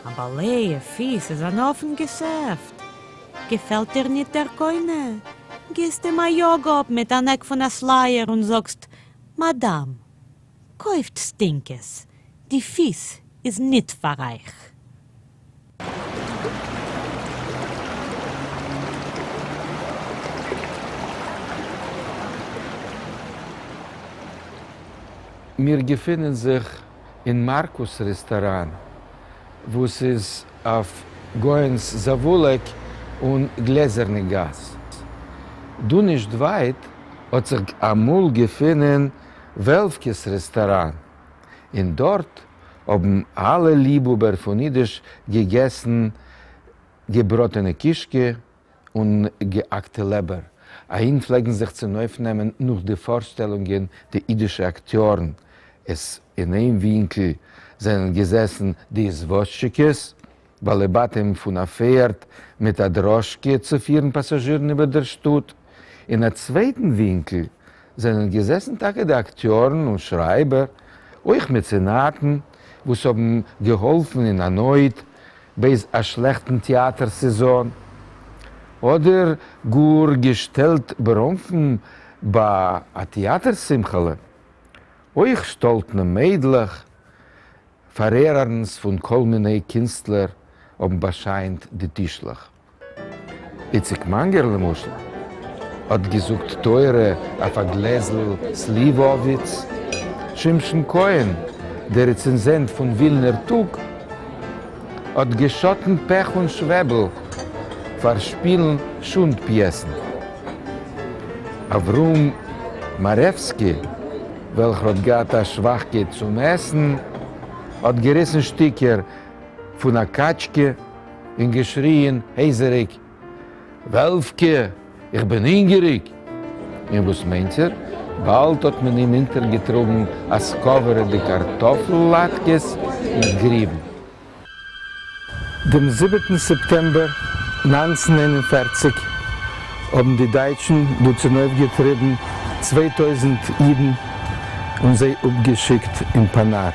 א באלייע פיס איז אן אפן געשעפט. געפעלט דיר ניט דער קונה, גיסט אים א יאג אפ מיט אן עק פון א שלייער און זאגסט, מאדאם, קויפט סטינקעס, די פיס איז ניט פאר אייך. מיר געפינען זיך אין מארקוס רעסטאראן וואס איז אויף גאוהנס זאוואולעק און גלעזערנע גאס. דא נישט ווייט האט זיך אמאל געפינען וועלווקעס רעסטאראן און דארט האבן אלע ליבהאבער פון אידיש געגעסן געבראטענע קישקע און געהאקטע לעבער. אהין פלעגן זיך צונויפנעמען נאך די פארשטעלונגען די אידישע אקטיארן. עס אין איין ווינקל זענען געזעסן די איזוואזשיקעס, בעלי בתים פון א פערד מיט א דראשקע צו פירן פאסאזשירן איבער דער שטאט. אין א צווייטן ווינקל זענען געזעסן טאקע די אקטיארן און שרייבער, אויך מעצענאטן, וואס האבן געהאלפן אין א נויט בעת א שלעכטן טעאטער סעזאן, אדער גאר געשטעלט בראנפן ביי א טעאטער שמחה'לע. אויך שטאלטנע מיידלעך, פארערערנס פון כל מיני קינסטלער האבן באשיינט די טישלעך. איציק מאנגער למשל האט געזאגט תורה אויף א גלעזל סליוואוויץ, שמשון כהן דער רעצענזענט פון ווילנער טאג האט געשאטן פעך און שוועבל פאר שפילן שונד פיעסן. אברהם מארעווסקי וועלכער האט געהאט א שוואכקייט צום עסן האט געריסן שטיקער פון א קאטשקע און געשריען הייזעריג. וועלווקע, איך בין הונגעריג! און וואס מיינט איר? באלד האט מען אים אונטערגעטראגן א סקאווערעדע קארטאפל-לאטקעס מיט גריוון. דעם זיבעטן סעפטעמבער 1941 האבן די דייטשן דא צונויפגעטריבן 2000 אידן און זיי אפגעשיקט אין פאנאר.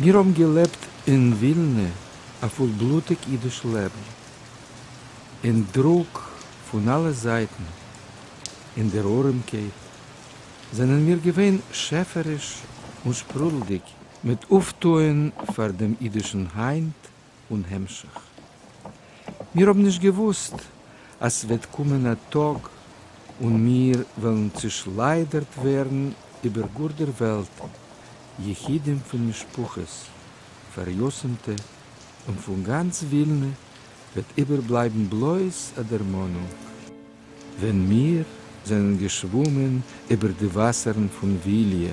מיר האבן געלעבט אין ווילנע א פולבלוטיג אידיש לעבן, אין דרוק פון אלע זייטן, אין דער ארעמקייט, זענען מיר געווען שעפעריש און שפרודלדיג מיט אויפטוען פאר דעם אידישן היינט און המשך. מיר האבן נישט געוואוסט אז ס'וועט קומען א טאג און מיר וועלן צעשליידערט ווערן איבער גאר דער וועלט, יחידים פון משפחות, פאריתומטע, און פון גאנץ ווילנע וועט איבערבלייבן בלויז א דערמאנונג. ווען מיר זענען געשוואומען איבער די וואסערן פון וויליע,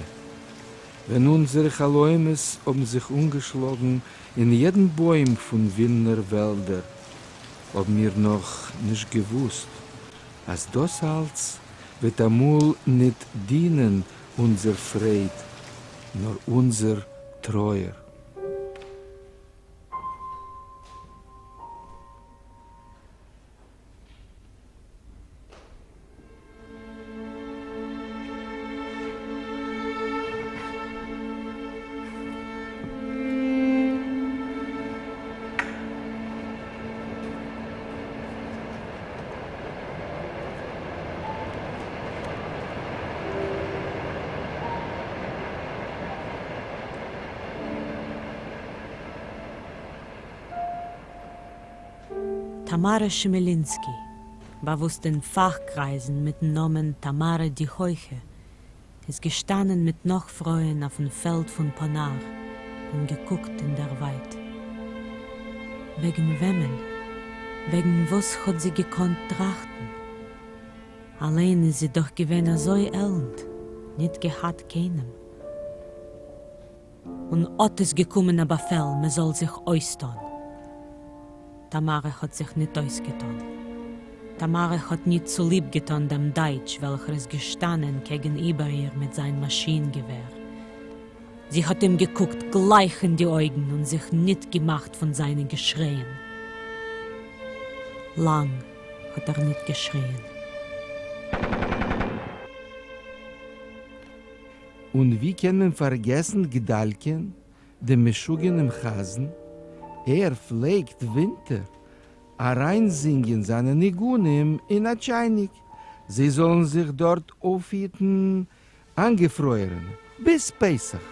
ווען אונזערע חלומות האבן זיך אנגעשלאגן אין יעדן בוים פון ווילנער וועלדער, האבן מיר נאך נישט געוואוסט, אז דאס אלץ וועט אמאל ניט דינען אונזער פרייד, נאר אונזער טרויער. טאַמאַרע שעמעלינסקי, באַוווּסט אין פֿאַכקרײַזן מיטן נאָמען טאַמאַרע די הויכע, איז געשטאַנען מיט נאָך פֿרויען אויפֿן פֿעלד פֿון פּאָנאַר און געקוקט אין דער ווײַט. וועגן וועמען, וועגן וואָס האָט זי געקאָנט טראַכטן? אַליין איז זי דאָך געווען אַזוי עלנט, ניט געהאַט קיינעם. און אָט איז געקומען אַ באַפֿעל, מע זאָל זיך אױסטאָן. טאַמאַרע האָט זיך ניט אױסגעטאָן. טאַמאַרע האָט ניט צוליב געטאָן דעם דײַטש, װעלכער איז געשטאַנען קעגן איבער איר מיט זײַן מאַשין-געװער. זי האָט אים געקוקט גלײַך אין די אױגן און זיך ניט געמאַכט פֿון זײַנע געשרײען. לאַנג האָט ער ניט געשריִען. און ווי קען מען פארגעסן גדלקען, דעם משוגענעם חזן, ער פלעגט ווינטער אריינזינגען זיינע ניגונים אין א טשייניק, זיי זאלן זיך דארט אויפהיטן איינגעפרוירענע ביז פסח.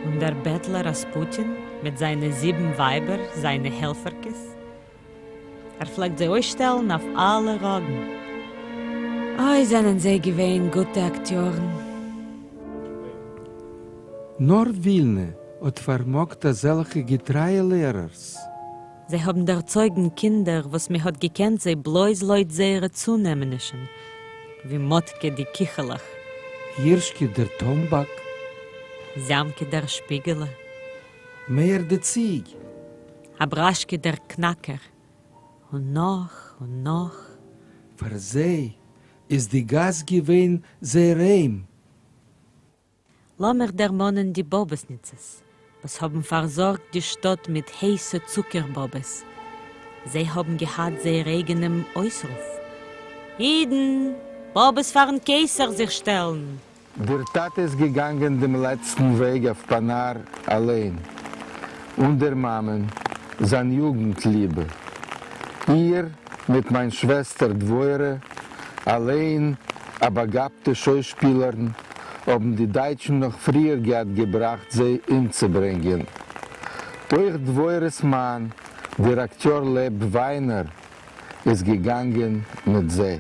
און דער בעטלער ראספוטין מיט זיינע זיבן ווייבער, זיינע העלפערקעס, ער פלעגט זיי אויסשטעלן אויף אלע ראגן. אוי זענען זיי געווען גוטע אקטיארן. נאר ווילנע האט פארמאגט אזעלכע געטרייע לערערס. זיי האבן דערצויגן קינדער וואס מען האט געקענט זיי בלויז לויט זייערע צונעמענישן, ווי מאטקע די קיכעלעך. הירשקע דער טאמבאק. זאמקע דער שפיגעלע. מאיר די ציג. אבראשקע דער קנאקער, און נאך און נאך. פאר זיי איז די גאס געווען זייער היים. לאמיך דערמאנען די באבעסניצעס וואס האבן פארזארגט די שטאט מיט הייסע צוקער באבעס. זיי האבן געהאט זייער אייגענעם אויסרוף. אידן, באבעס פארן קיסר זיך שטעלן. דער טאטע איז געגאנגען דעם לעצטן וועג אויף פאנאר אליין, אן דער מאמען, זיין יוגנט-ליבע. איר, מיט מיין שוועסטער דבורה, אליין א באגאבטע שוישפילערין, האבן די דייטשן נאך פריער געהאט געבראכט זיי אומצוברענגען. אויך דבורה'ס מאן, דער אקטיאר לייב וויינער, איז געגאנגען מיט זיי.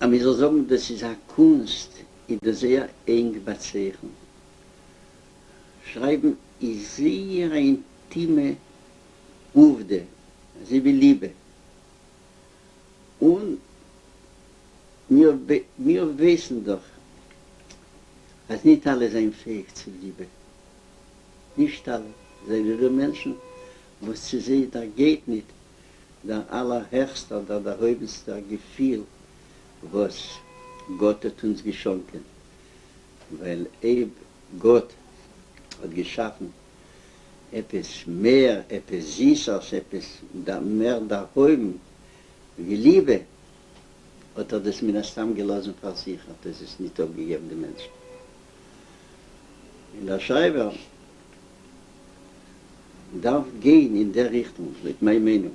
אז מען זאל זאגן דאס איז א קונסט איז דאס זייער ענג באצייכנט. שרייבן איז זייער א אינטימע עובדה, אזוי ווי ליבע. און מיר מיר ווייסן דאך אז ניט אלע זענען פעאיג צו ליבע. נישט אלע. זענען דא מענטשן וואס צו זיי דערגייט ניט דער אלערהעכסטער, דער דערהויבנסטער געפיל וואס גאט האט אונז געשאנקען. ווייל אויב גאט האט געשאפן עפעס מער, עפעס זיסערס, עפעס מער דערהויבן ווי ליבע, האט ער דאס מן הסתם געלאזן פאר זיך, האט ער עס ניט אפגעגעבן די מענטשן. און דער שרייבער דארף גיין אין דער ריכטונג, לויט מיין מיינונג.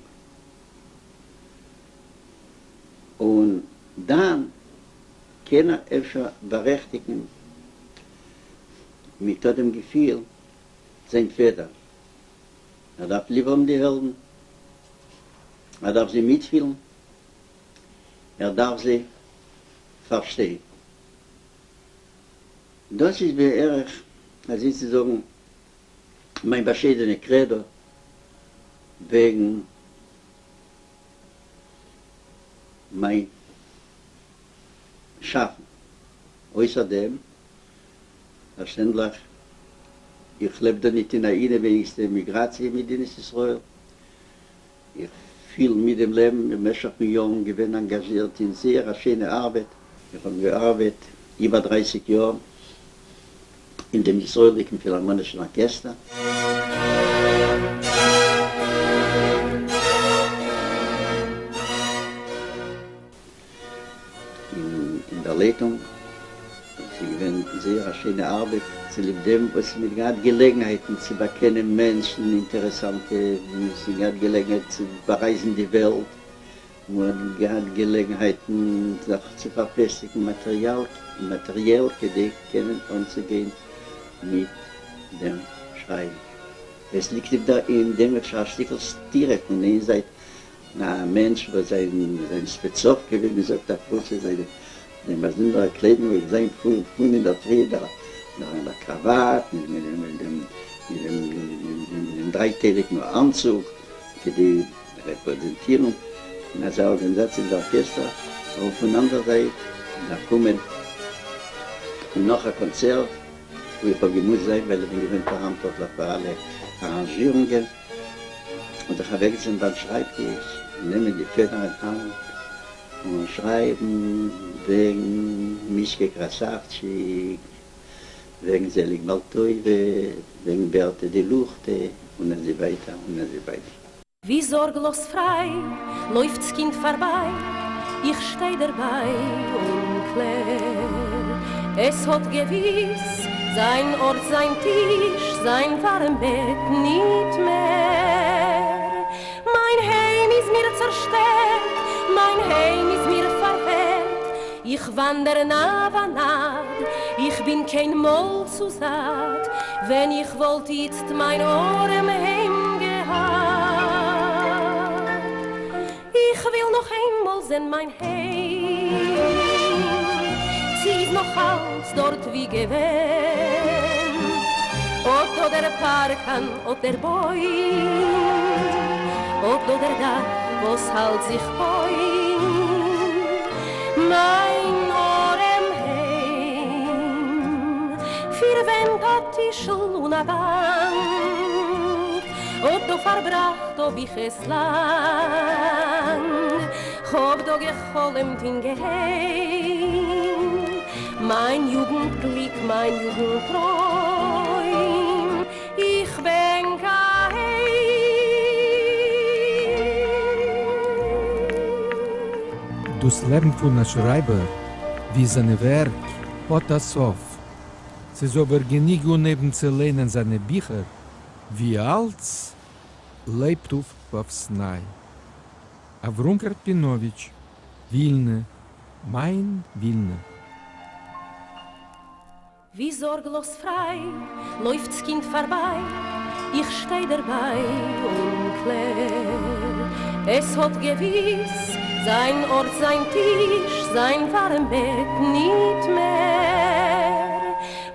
און דאן קען ער אפשר בארעכטיגן מיט אט דעם געפיל זיין פעדער. ער דארף ליב האבן די העלדן, ער דארף זיי מיטפילן, ער דארף זיי פארשטיין. דאס איז בערך, אזוי צו זאגן, מיין באשיידענע קרעדא וועגן מיין שאפן. אויסער דעם, פארשטענדליך, איך לעב דא ניט אין א אינעווייניגסטע עמיגראציע אין מדינת ישראל, איך פיל מיט דעם לעבן, במשך פון יארן געווען אנגאזשירט אין זייער א שיינע ארבעט, איך האב געארבעט איבער דרייסיג יאר אין דעם ישראל'דיגן פילהארמאנישן ארקעסטער. אין דער לייטונג, עס איז געווען זייער א שיינע ארבעט, צוליב דעם וואס מען האט געהאט געלעגנהייטן צו באקענען מענטשן אינטערעסאנטע, מען האט געהאט געלעגנהייט צו בארייזן די וועלט, מען האט געהאט געלעגנהייטן זיך צו פארפעסטיגן מאטעריאל, מאטעריעל כדי קענען אנצוגיין מיט דעם שרייבן. עס ליגט אין דעם אפשר א שטיקל סתירה, פון איין זייט א מענטש וואס זיין זיין ספעצאווקע ווי מען זאגט אויף רוסיש זיין זיין באזונדערע קליידונג וועט זיין פון פון אינדערפרי דער דער קראוואט מיט מיט מיט דעם מיט דעם מיט דעם דרייטייליגן אנצוג כדי רעפרעזענטירן אין אזא ארגאניזאציע ווי די ארקעסטער, אבער פון אנדער זייט דארף קומען נאך א קאנצערט וואו איך האב געמוזט זיין ווייל איך בין געווען פאראנטווארטליך פאר אלע אראנזשירונגען. און זיך אוועקזעצן ביים שרייבטיש, נעמען די פעדער אין האנט און שרייבן וועגן מישקע קראסאווטשיק, וועגן זעליג בעל טובה, וועגן בערטע די לוכטע, און אזוי ווייטער און אזוי ווייטער. ווי זארגלאז פריי לויפט ס'קינד פארביי, איך שטיי דערביי און קלער, עס האט געוויס זיין ארט זיין טיש זיין ווארעם בעט ניט מער. מיין היים איז מיר צערשטערט, מיין היים איז מיר פארווערט, איך וואנדער נע ונד, איך בין קיין מאל צו זאט, ווען איך וואלט איצט מיין ארעם היים געהאט. איך וויל נאך איינמאל זען מיין היים, צי איז נאך אלץ דארט ווי געווען, אט אט דער פארקאן, אט דער בוים. אָט דאָ דער דאַך, וואָס האַלט זיך קוים. מײַן אָרעם היים. פֿיר ווענט, אַ טישל און אַ באַנק. אָט דאָ פֿאַרבראַכט האָב איך עס לאַנג. כ'האָב דאָ געחלומט אין געהיים. מײַן יוגנט-גליק, מײַן יוגנט-טרוים. איך בענק אַהיים. דאָס לעבן פֿון אַ שרײַבער, ווי זײַנע ווערק, האָט אַ סוף. ס'איז אָבער גענוג אָנהייבן צו לייענען זײַנע ביכער, ווי אַלץ לעבט אויף אויפֿס נײַ. אברהם קארפינאוויטש, ווילנע, מײַן ווילנע. ווי זאָרגלאָז פֿרײַ לויפֿט ס'קינד פֿאַרבײַ, איך שטיי דערבײַ און קלער, עס האָט געוויס זײַן אָרט, זײַן טיש, זײַן וואַרעם בעט ניט מער.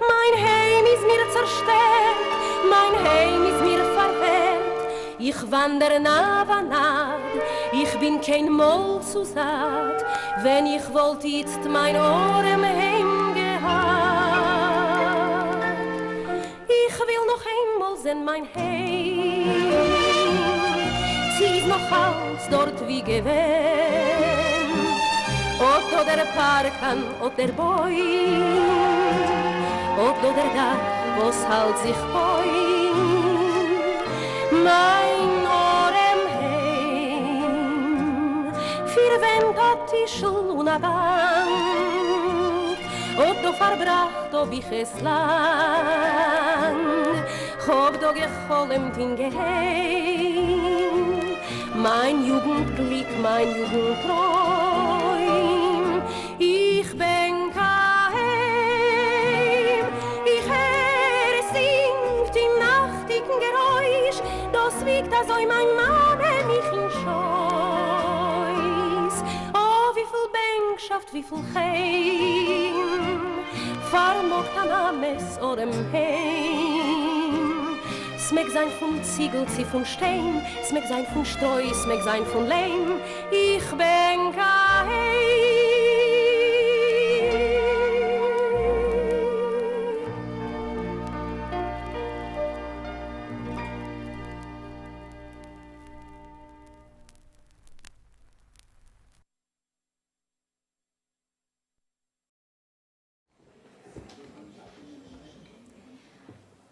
מײַן היים איז מיר צעשטערט, מײַן היים איז מיר פֿאַרווערט, איך וואַנדער נע-ונד, איך בין קיין מאָל צו זאַט, ווען איך וואָלט איצט מײַן אָרעם היים געהאַט. איך וויל נאָך איינמאָל זען מײַן היים, צי איז נאָך אַלץ דאָרט ווי געווען? אָט דאָ דער פּאַרקאַן, אָט דער בוים, אָט דאָ דער דאַך, וואָס האַלט זיך קוים. מײַן אָרעם היים, פֿיר ווענט, אַ טישל און אַ באַנק, אָט דאָ פֿאַרבראַכט האָב איך עס לאַנג. כ'האָב דאָ געחלומט אין געהיים, מײַן יוגנט-גליק, מײַן יוגנט-טרוים. איך בענק אַהיים, איך הער, עס זינגט אין נאַכטיקן גערויש, דאָס וויגט אַזוי מײַן מאַמע מיך אין שויס. אָ, וויפֿל בענקשאַפֿט, וויפֿל חן פֿאַרמאָגט אַ מאַמעס אָרעם היים. ס'מעג זײַן פֿון ציגל צי פֿון שטיין, ס'מעג זײַן פֿון שטרוי, ס'מעג זײַן פֿון ליים, איך בענק אַהיים.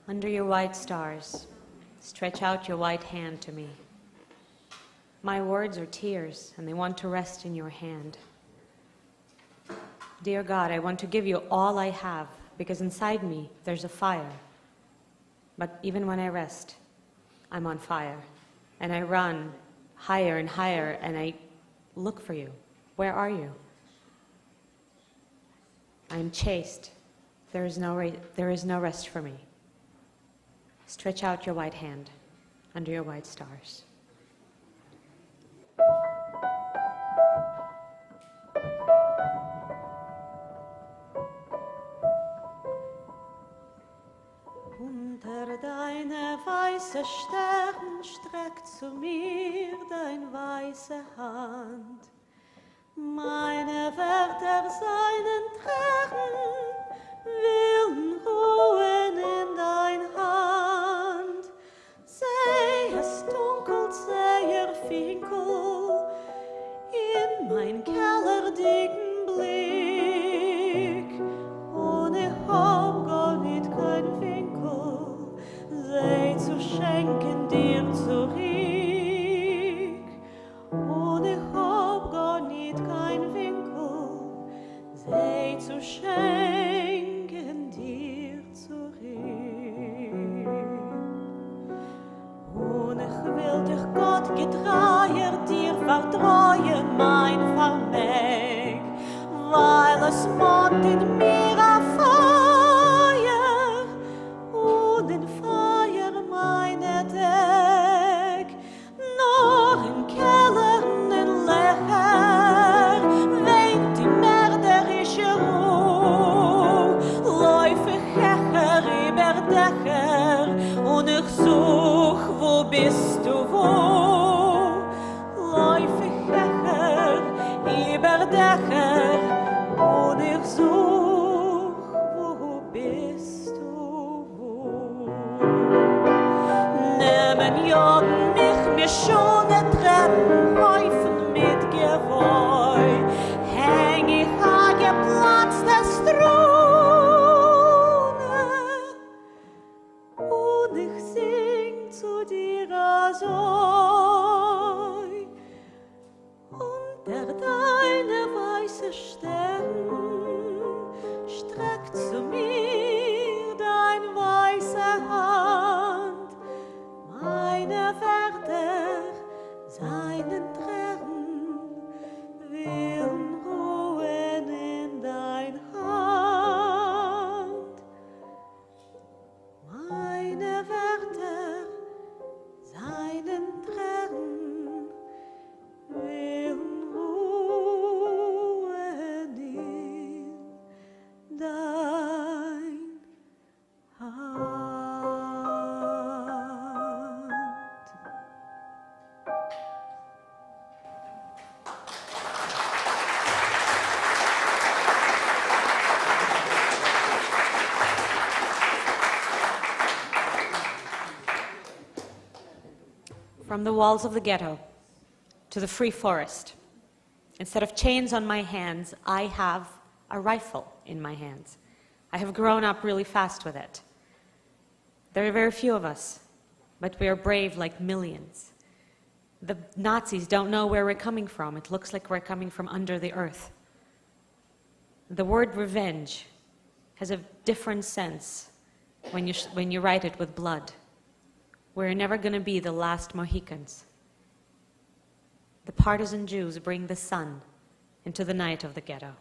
Under your white stars, stretch out your white hand to me. My words are tears, and they want to rest in your hand. Dear God, I want to give you all I have, because inside me there's a fire. But even when I rest, I'm on fire. And I run higher and higher, and I look for you. Where are you? I am chaste. There is no, there is no rest for me. Stretch out your white hand under your white stars. אונטער דײַנע ווײַסע שטערן שטרעק צו מיר דײַן ווײַסע האַנט. מײַנע ווערטער זײַנען טרערן, ווילן רוען אין דײַן האַנט. זע, עס טונקלט זייער פֿינקל אין מײַן קעלערדיקן בליק. און איך האָב גאָרניט קיין ווינקל, זיי צו שענקען דיר צוריק. און איך האָב גאָרניט קיין ווינקל, זיי צו שענקען דיר צוריק. און איך וויל דיך, גאָט געטרײַער, דיר פֿאַרטרויען מײַן פֿאַרמעג, ווײַל עס מאָנט אין מיר אַ פֿײַער, און אין פֿײַער מײַנע טעג. נאָר אין קעלערן אין לעכער וווינט די מערדערישע רו. לויף איך העכער איבער דעכער און איך זוך, וווּ ביסטו, וווּ? יאָגן מיך משונה טרעפּן, הויפֿן מיט געוואוי. הענג איך אַ געפּלאַצטע סטרונע און איך זינג צו דיר אַזוי. אונטער דײַנע ווײַסע שטערן שטרעק צו מיר דײַן ווײַסע האַנט. מײַנע ווערטער זײַנען טרערן, ווילן רוען אין דײַן האַנט. מײַנע ווערטער זײַנען טרערן, ווילן רוען אין דײַן האַנט. From the walls of the ghetto to the free forest. Instead of chains on my hands, I have a rifle in my hands. I have grown up really fast with it. There are very few of us, but we are brave like millions. The Nazis don't know where we're coming from. It looks like we're coming from under the earth. The word revenge has a different sense when you write it with blood. We're never going to be the last Mohicans. The partisan Jews bring the sun into the night of the ghetto.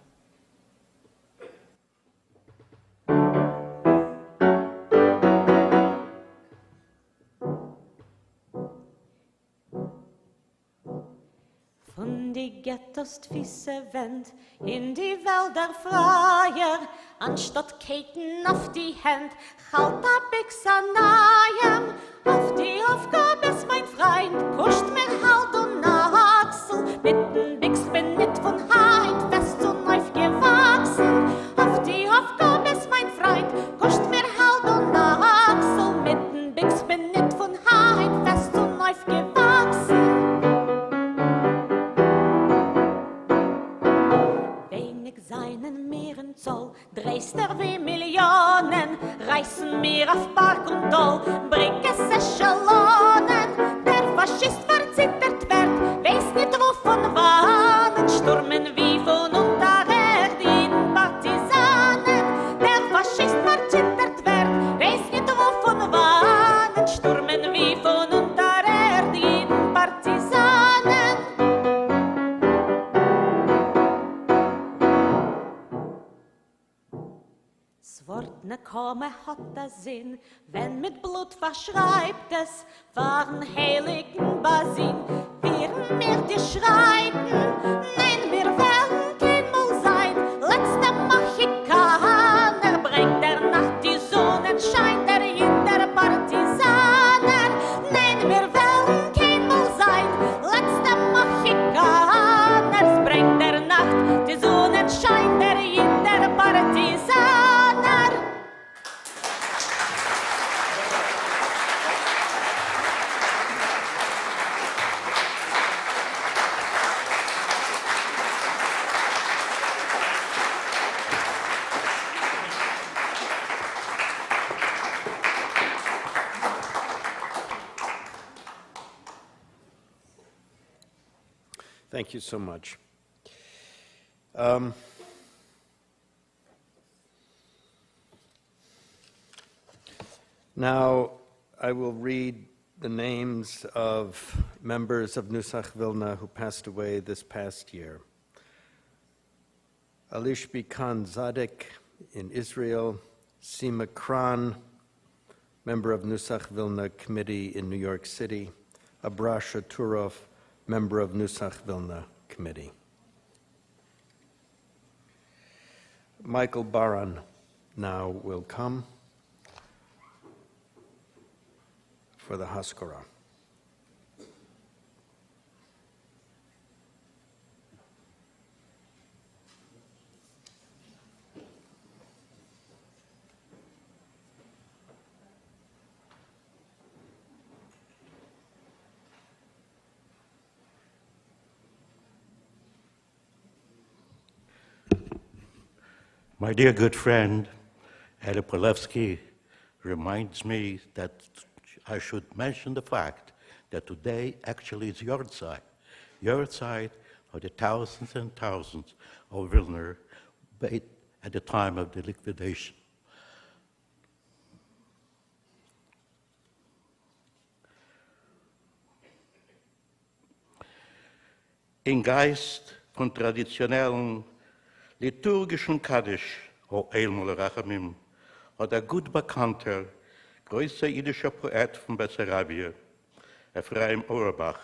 פֿון די געטאָס תּפֿיסה-ווענט אין די וועלדער פֿרײַע, אַנשטאָט קייטן אויף די הענט, האַלט אַ ביקס אַ נײַעם. אויף די אויפֿגאַבעס, מײַן פֿרײַנד, קושט מיר האַלדז און אַקסל. מיטן ביקס כ'בין ניט פֿון הײַנט פֿעסט צונויפֿגעוואַקסן. אויף די אויפֿגאַבעס, מײַן פֿרײַנד, קושט מיר האַלדז און אַקסל. מיטן ביקס כ'בין ניט פֿון הײַנט פֿעסט צונויפֿגעוואַקסן. ווייניק זײַנען מיר אין צאָל, דרייסטער ווי מיליאָנען, רײַסן מיר אויף באַרג און טאָל, בריקעס עשעלאָנען. דער פֿאַשיסט פֿאַרציטערט ווערט, ווייס ניט וווּ פֿון וואַנען, שטורמען ווי פֿון אונטער ערד ייִדן פּאַרטיזאַנען. דער פֿאַשיסט פֿאַרציטערט ווערט, ווייס ניט וווּ פֿון וואַנען, שטורמען ווי פֿון אונטער ערד ייִדן פּאַרטיזאַנען. ס'וואָרט נקמה האָט אַ זין, ווען מיט בלוט פֿאַרשרײַבט עס פֿאַרן הייליקן באַזין. פֿירן מיר די שרײַבן, ניין, מיר וועלן קיינמאָל זײַן לעצטע מאָהיקאַנער. ברענגט דער נאַכט די זונענשײַן, דער ייִד דער פּאַרטיזאַנער. ניין, מיר וועלן קיינמאָל זײַן לעצטע מאָהיקאַנער. ס'ברענגט דער נאַכט די זונענשײַן, דער ייִד דער פּאַרטיזאַנער. Thank you so much. Now I will read the names of members of Nusach Vilna who passed away this past year. Alishbi Khan Zadek in Israel, Sima Kran, member of Nusach Vilna Committee in New York City, Abrasha Turov, member of Nusach Vilna Committee. Michael Baran now will come for the Haskara. My dear good friend, Ella Polevsky, reminds me that I should mention the fact that today actually is Yortzeit. Yortzeit of the thousands and thousands of Vilna at the time of the liquidation. אין גייסט פון טראדיציאנעלן ליטורגישן קדיש האל מלא רחמים האט דער גוט באקאנטער גרויסער אידישער פאעט פון בעסאראביע אפרים אויערבאך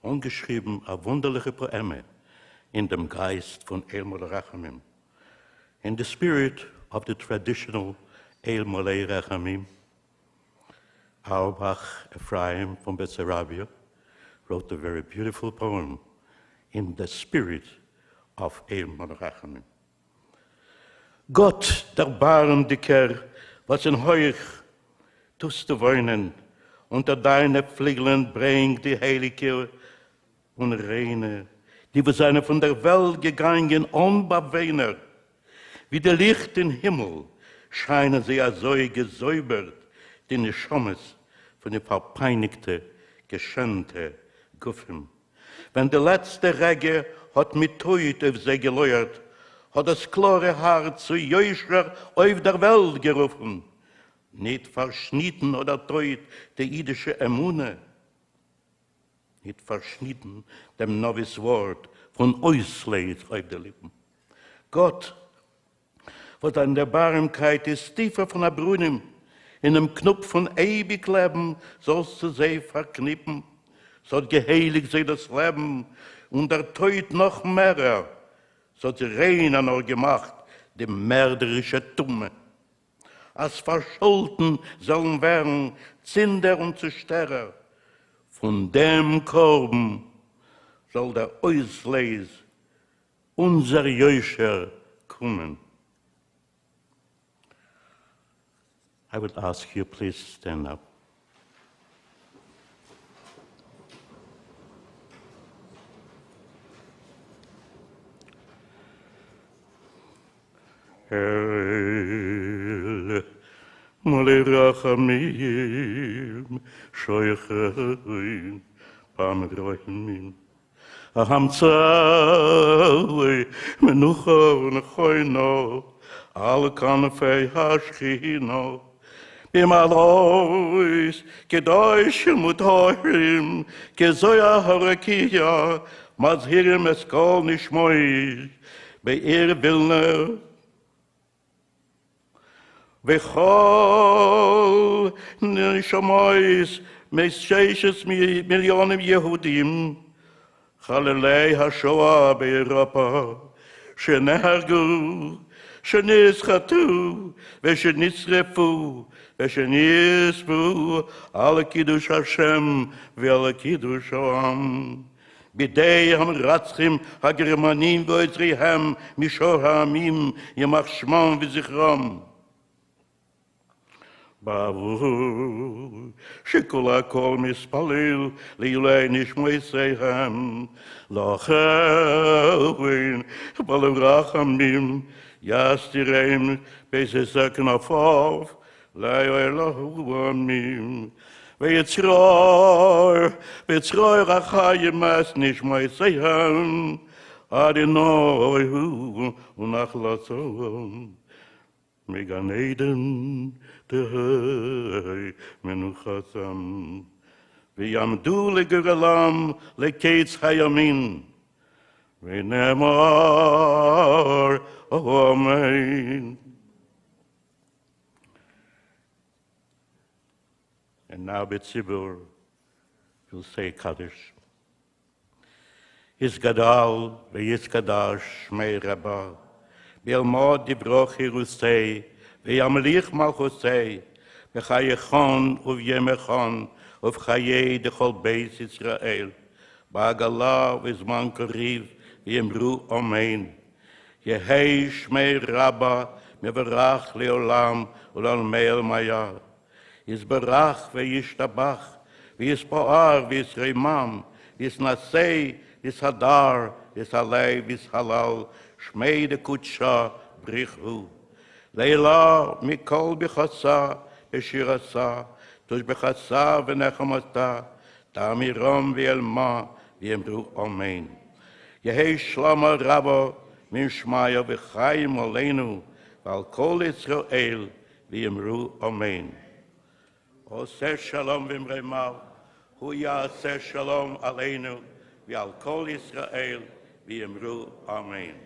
אנגעשריבן א וואונדערליכע פאעמע אין דעם גייסט פון אל מלא רחמים, In the spirit of the traditional אל מלא רחמים. Auerbach Ephraim from Bessarabia wrote a very beautiful poem in the spirit of אל מלא רחמים. גאָט דערבאַרעמדיקער, וואָס אין הויך טוסטו וואוינען, אונטער דײַנע פֿליגלען ברענג די הייליקע און ריינע, די וואָס זײַנען פֿון דער וועלט געגאַנגען אָן באַוויינער, ווי די ליכט אין הימל שיינען זיי אזוי געזויבערט די נשמות פון די פארפייניגטע געשענדטע גופים. ווען די לעצטע רגע האט מיט טויט אויף זיי געלויערט, האט דאס קלארע הארץ צו יושר אויף דער וועלט גערופן, ניט פארשניטן האט דער טויט די אידישע אמונה, ניט פֿאַרשניטן דעם נבֿיאס וואָרט פֿון אויסלייז אויף די ליפּן. גאָט, וואָס דײַן דערבאַרעמקייט איז טיפֿער פֿון אַ ברונעם, אינעם קנופּ פֿון אייביק לעבן זאָלסטו זיי פֿאַרקניפּן. ס'האָט געהייליקט זיי דאָס לעבן, און דער טויט נאָך מערער. ס'האָט זיי ריינער נאָך געמאַכט די מערדערישע טומאה. אז פארשאלטן זאלן ווערן צינדער און צושטערער פון דעם קרבן, זאל דער אויסלייז אונזער יושר קומען. I would ask you please stand up. אל מלא רחמים שוכן במרומים המצא מנוחה ונכונה על כנפי השכינה במעלות קדושים וטהורים כזוהר הרקיע מזהירים את כל נשמות בעיר ווילנא וכל נשמות מששת מיליונים יהודים חללי השואה באירופה שנהרגו שנסחטו ושנשרפו ושנספו על קידוש השם ועל קידוש העם בידי המרצחים הגרמנים ועוזריהם משאר העמים ימח שמם וזכרם. בעבור שכל הכל מתפלל לעילוי נשמותיהם לכן בעל רחמים יסתירם בסתר כנפיו לעולמים ויצרור בצרור החיים את נשמותיהם אדינוי הוא ונחלתם מגן עדן תהא מנוחתם ויעמדו לגורלם לקץ הימין ונאמר אמן. And now בציבור will say Kaddish. יתגדל ויתקדש שמיה רבא, בעלמא די ברא חירותיה וימליך מלכותיה, בחייכון וביומיכון ובחיי דכל בית ישראל, בעגלא ובזמן קריב ויאמרו אמן. יהא שמיה רבא מברך לעולם ולעלמי עלמיא. יתברך וישתבח ויתפאר ויתרומם ויתנשא ויתהדר ויתעלה ויתהלל שמיה דקודשא בריך הוא, לעילא מכל ברכתה ושירתה, תשבחתה ונחמתה, תאמירם ויאמרו אמן. יהא שלמא רבא מן שמיא וחיים עלינו ועל כל ישראל ויאמרו אמן. עושה שלום במרומיו, הוא יעשה שלום עלינו ועל כל ישראל ויאמרו אמן.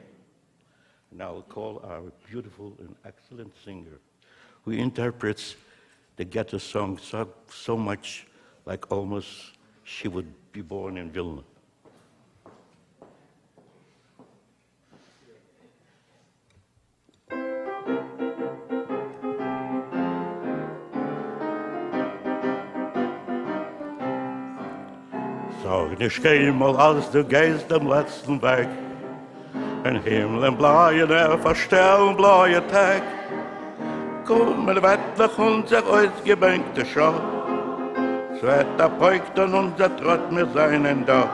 Now I'll call our beautiful and excellent singer who interprets the ghetto song so, so much like almost she would be born in Vilna. זאָג נישט קיינמאָל אַז דו גייסט דעם לעצטן וועג. ווען הימלען בלייענע פאַרשטעלן בלויע טעג. קומען וועט נאָך אונדזער אויסגעבענקטע שעה. ס'וועט אַ פּויק טאָן אונדזער טראָט, מיר זיינען דאָ.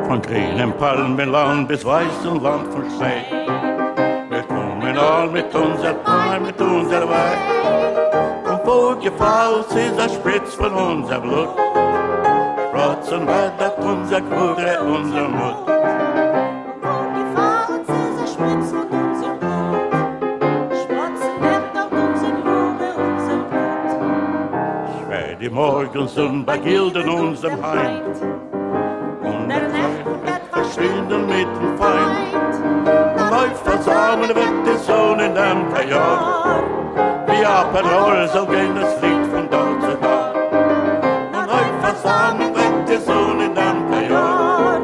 פון גרינעם פּאַלמענלאַנד ביז ווייסן לאַנד פון שניי. מיר קומען אָן מיט אונדזער פּיין, מיט אונדזער וויי. און וואו געפאַלט ס'איז אַ שפּריץ פון אונדזער בלוט. שפּראָצן וועט דאָרט אונדזער גבורה, אונדזער מוט. וואו געפאַלן ס'איז אַ שפּריץ פון אונדזער בלוט. שפּראָצן וועט דאָרט אונדזער גבורה, אונדזער מוט. ס'וועט די מאָרגנזון באַגילדן אונדז דעם היינט. און דער נעכטן וועט פאַרשווינדן מיטן פיינט. און אויב פאַרזאַמען וועט די זון אין דעם קאַיאָר, ווי אַ פּאַראָל זאָל גיין דאָס ליד פון דור צו דור. און אויב פאַרזאַמען וועט די זון אין דעם קאַיאָר,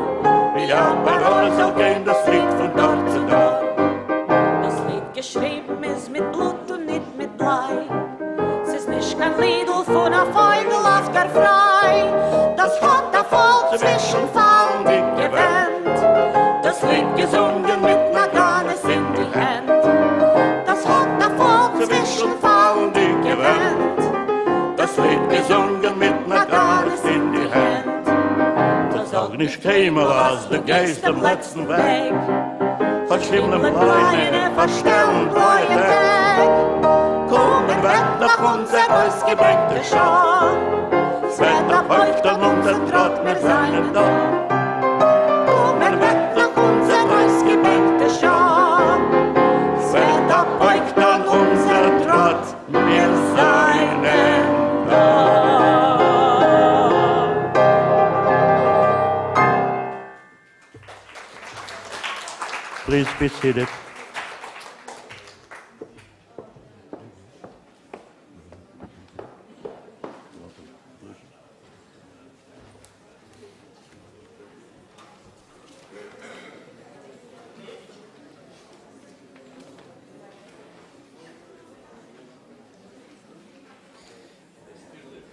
ווי אַ פּאַראָל זאָל גיין דאָס ליד פון דור צו דור. דאָס ליד געשריבן איז מיט בלוט און ניט מיט בליי. ס'איז נישט קיין לידל פון אַ פויגל אויף דער פריי. דאָס האָט אַ פאָלק צווישן פאַלנדיקע ווענט. דאָס ליד געזונגען מיט נאַגאַנעס אין די הענט. דאָס האָט אַ פאָלק צווישן פאַלנדיקע ווענט. דאָס ליד געזונגען מיט נאַגאַנעס אין די הענט. דאָ זאָג נישט קיינמאָל אַז דו גייסט דעם לעצטן וועג. כאָטש הימלען בלייענע פאַרשטעלן בלויע טעג. קומען וועט נאָך אונדזער אויסגעבענקטע שעה. ס'וועט אַ פּויק טאָן אונדזער טראָט, מיר זיינען דאָ. קומען וועט נאָך אונדזער אויסגעבענקטע שעה. ס'וועט אַ פּויק טאָן אונדזער טראָט, מיר זיינען דאָ. Please be seated.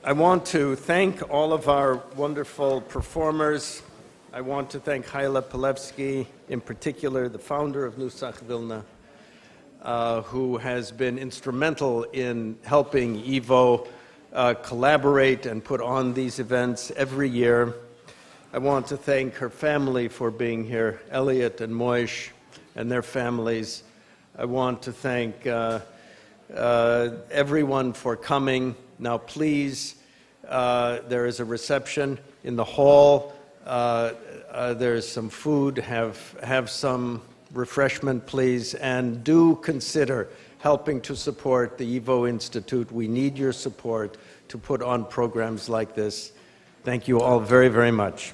I want to thank all of our wonderful performers. I want to thank Chayale Palevsky, in particular, the founder of Nusach Vilna, who has been instrumental in helping YIVO collaborate and put on these events every year. I want to thank her family for being here, Elliot and Moish and their families. I want to thank everyone for coming. Now, please, there is a reception in the hall. There's some food. Have some refreshment, please, and do consider helping to support the YIVO Institute. We need your support to put on programs like this. Thank you all very, very much.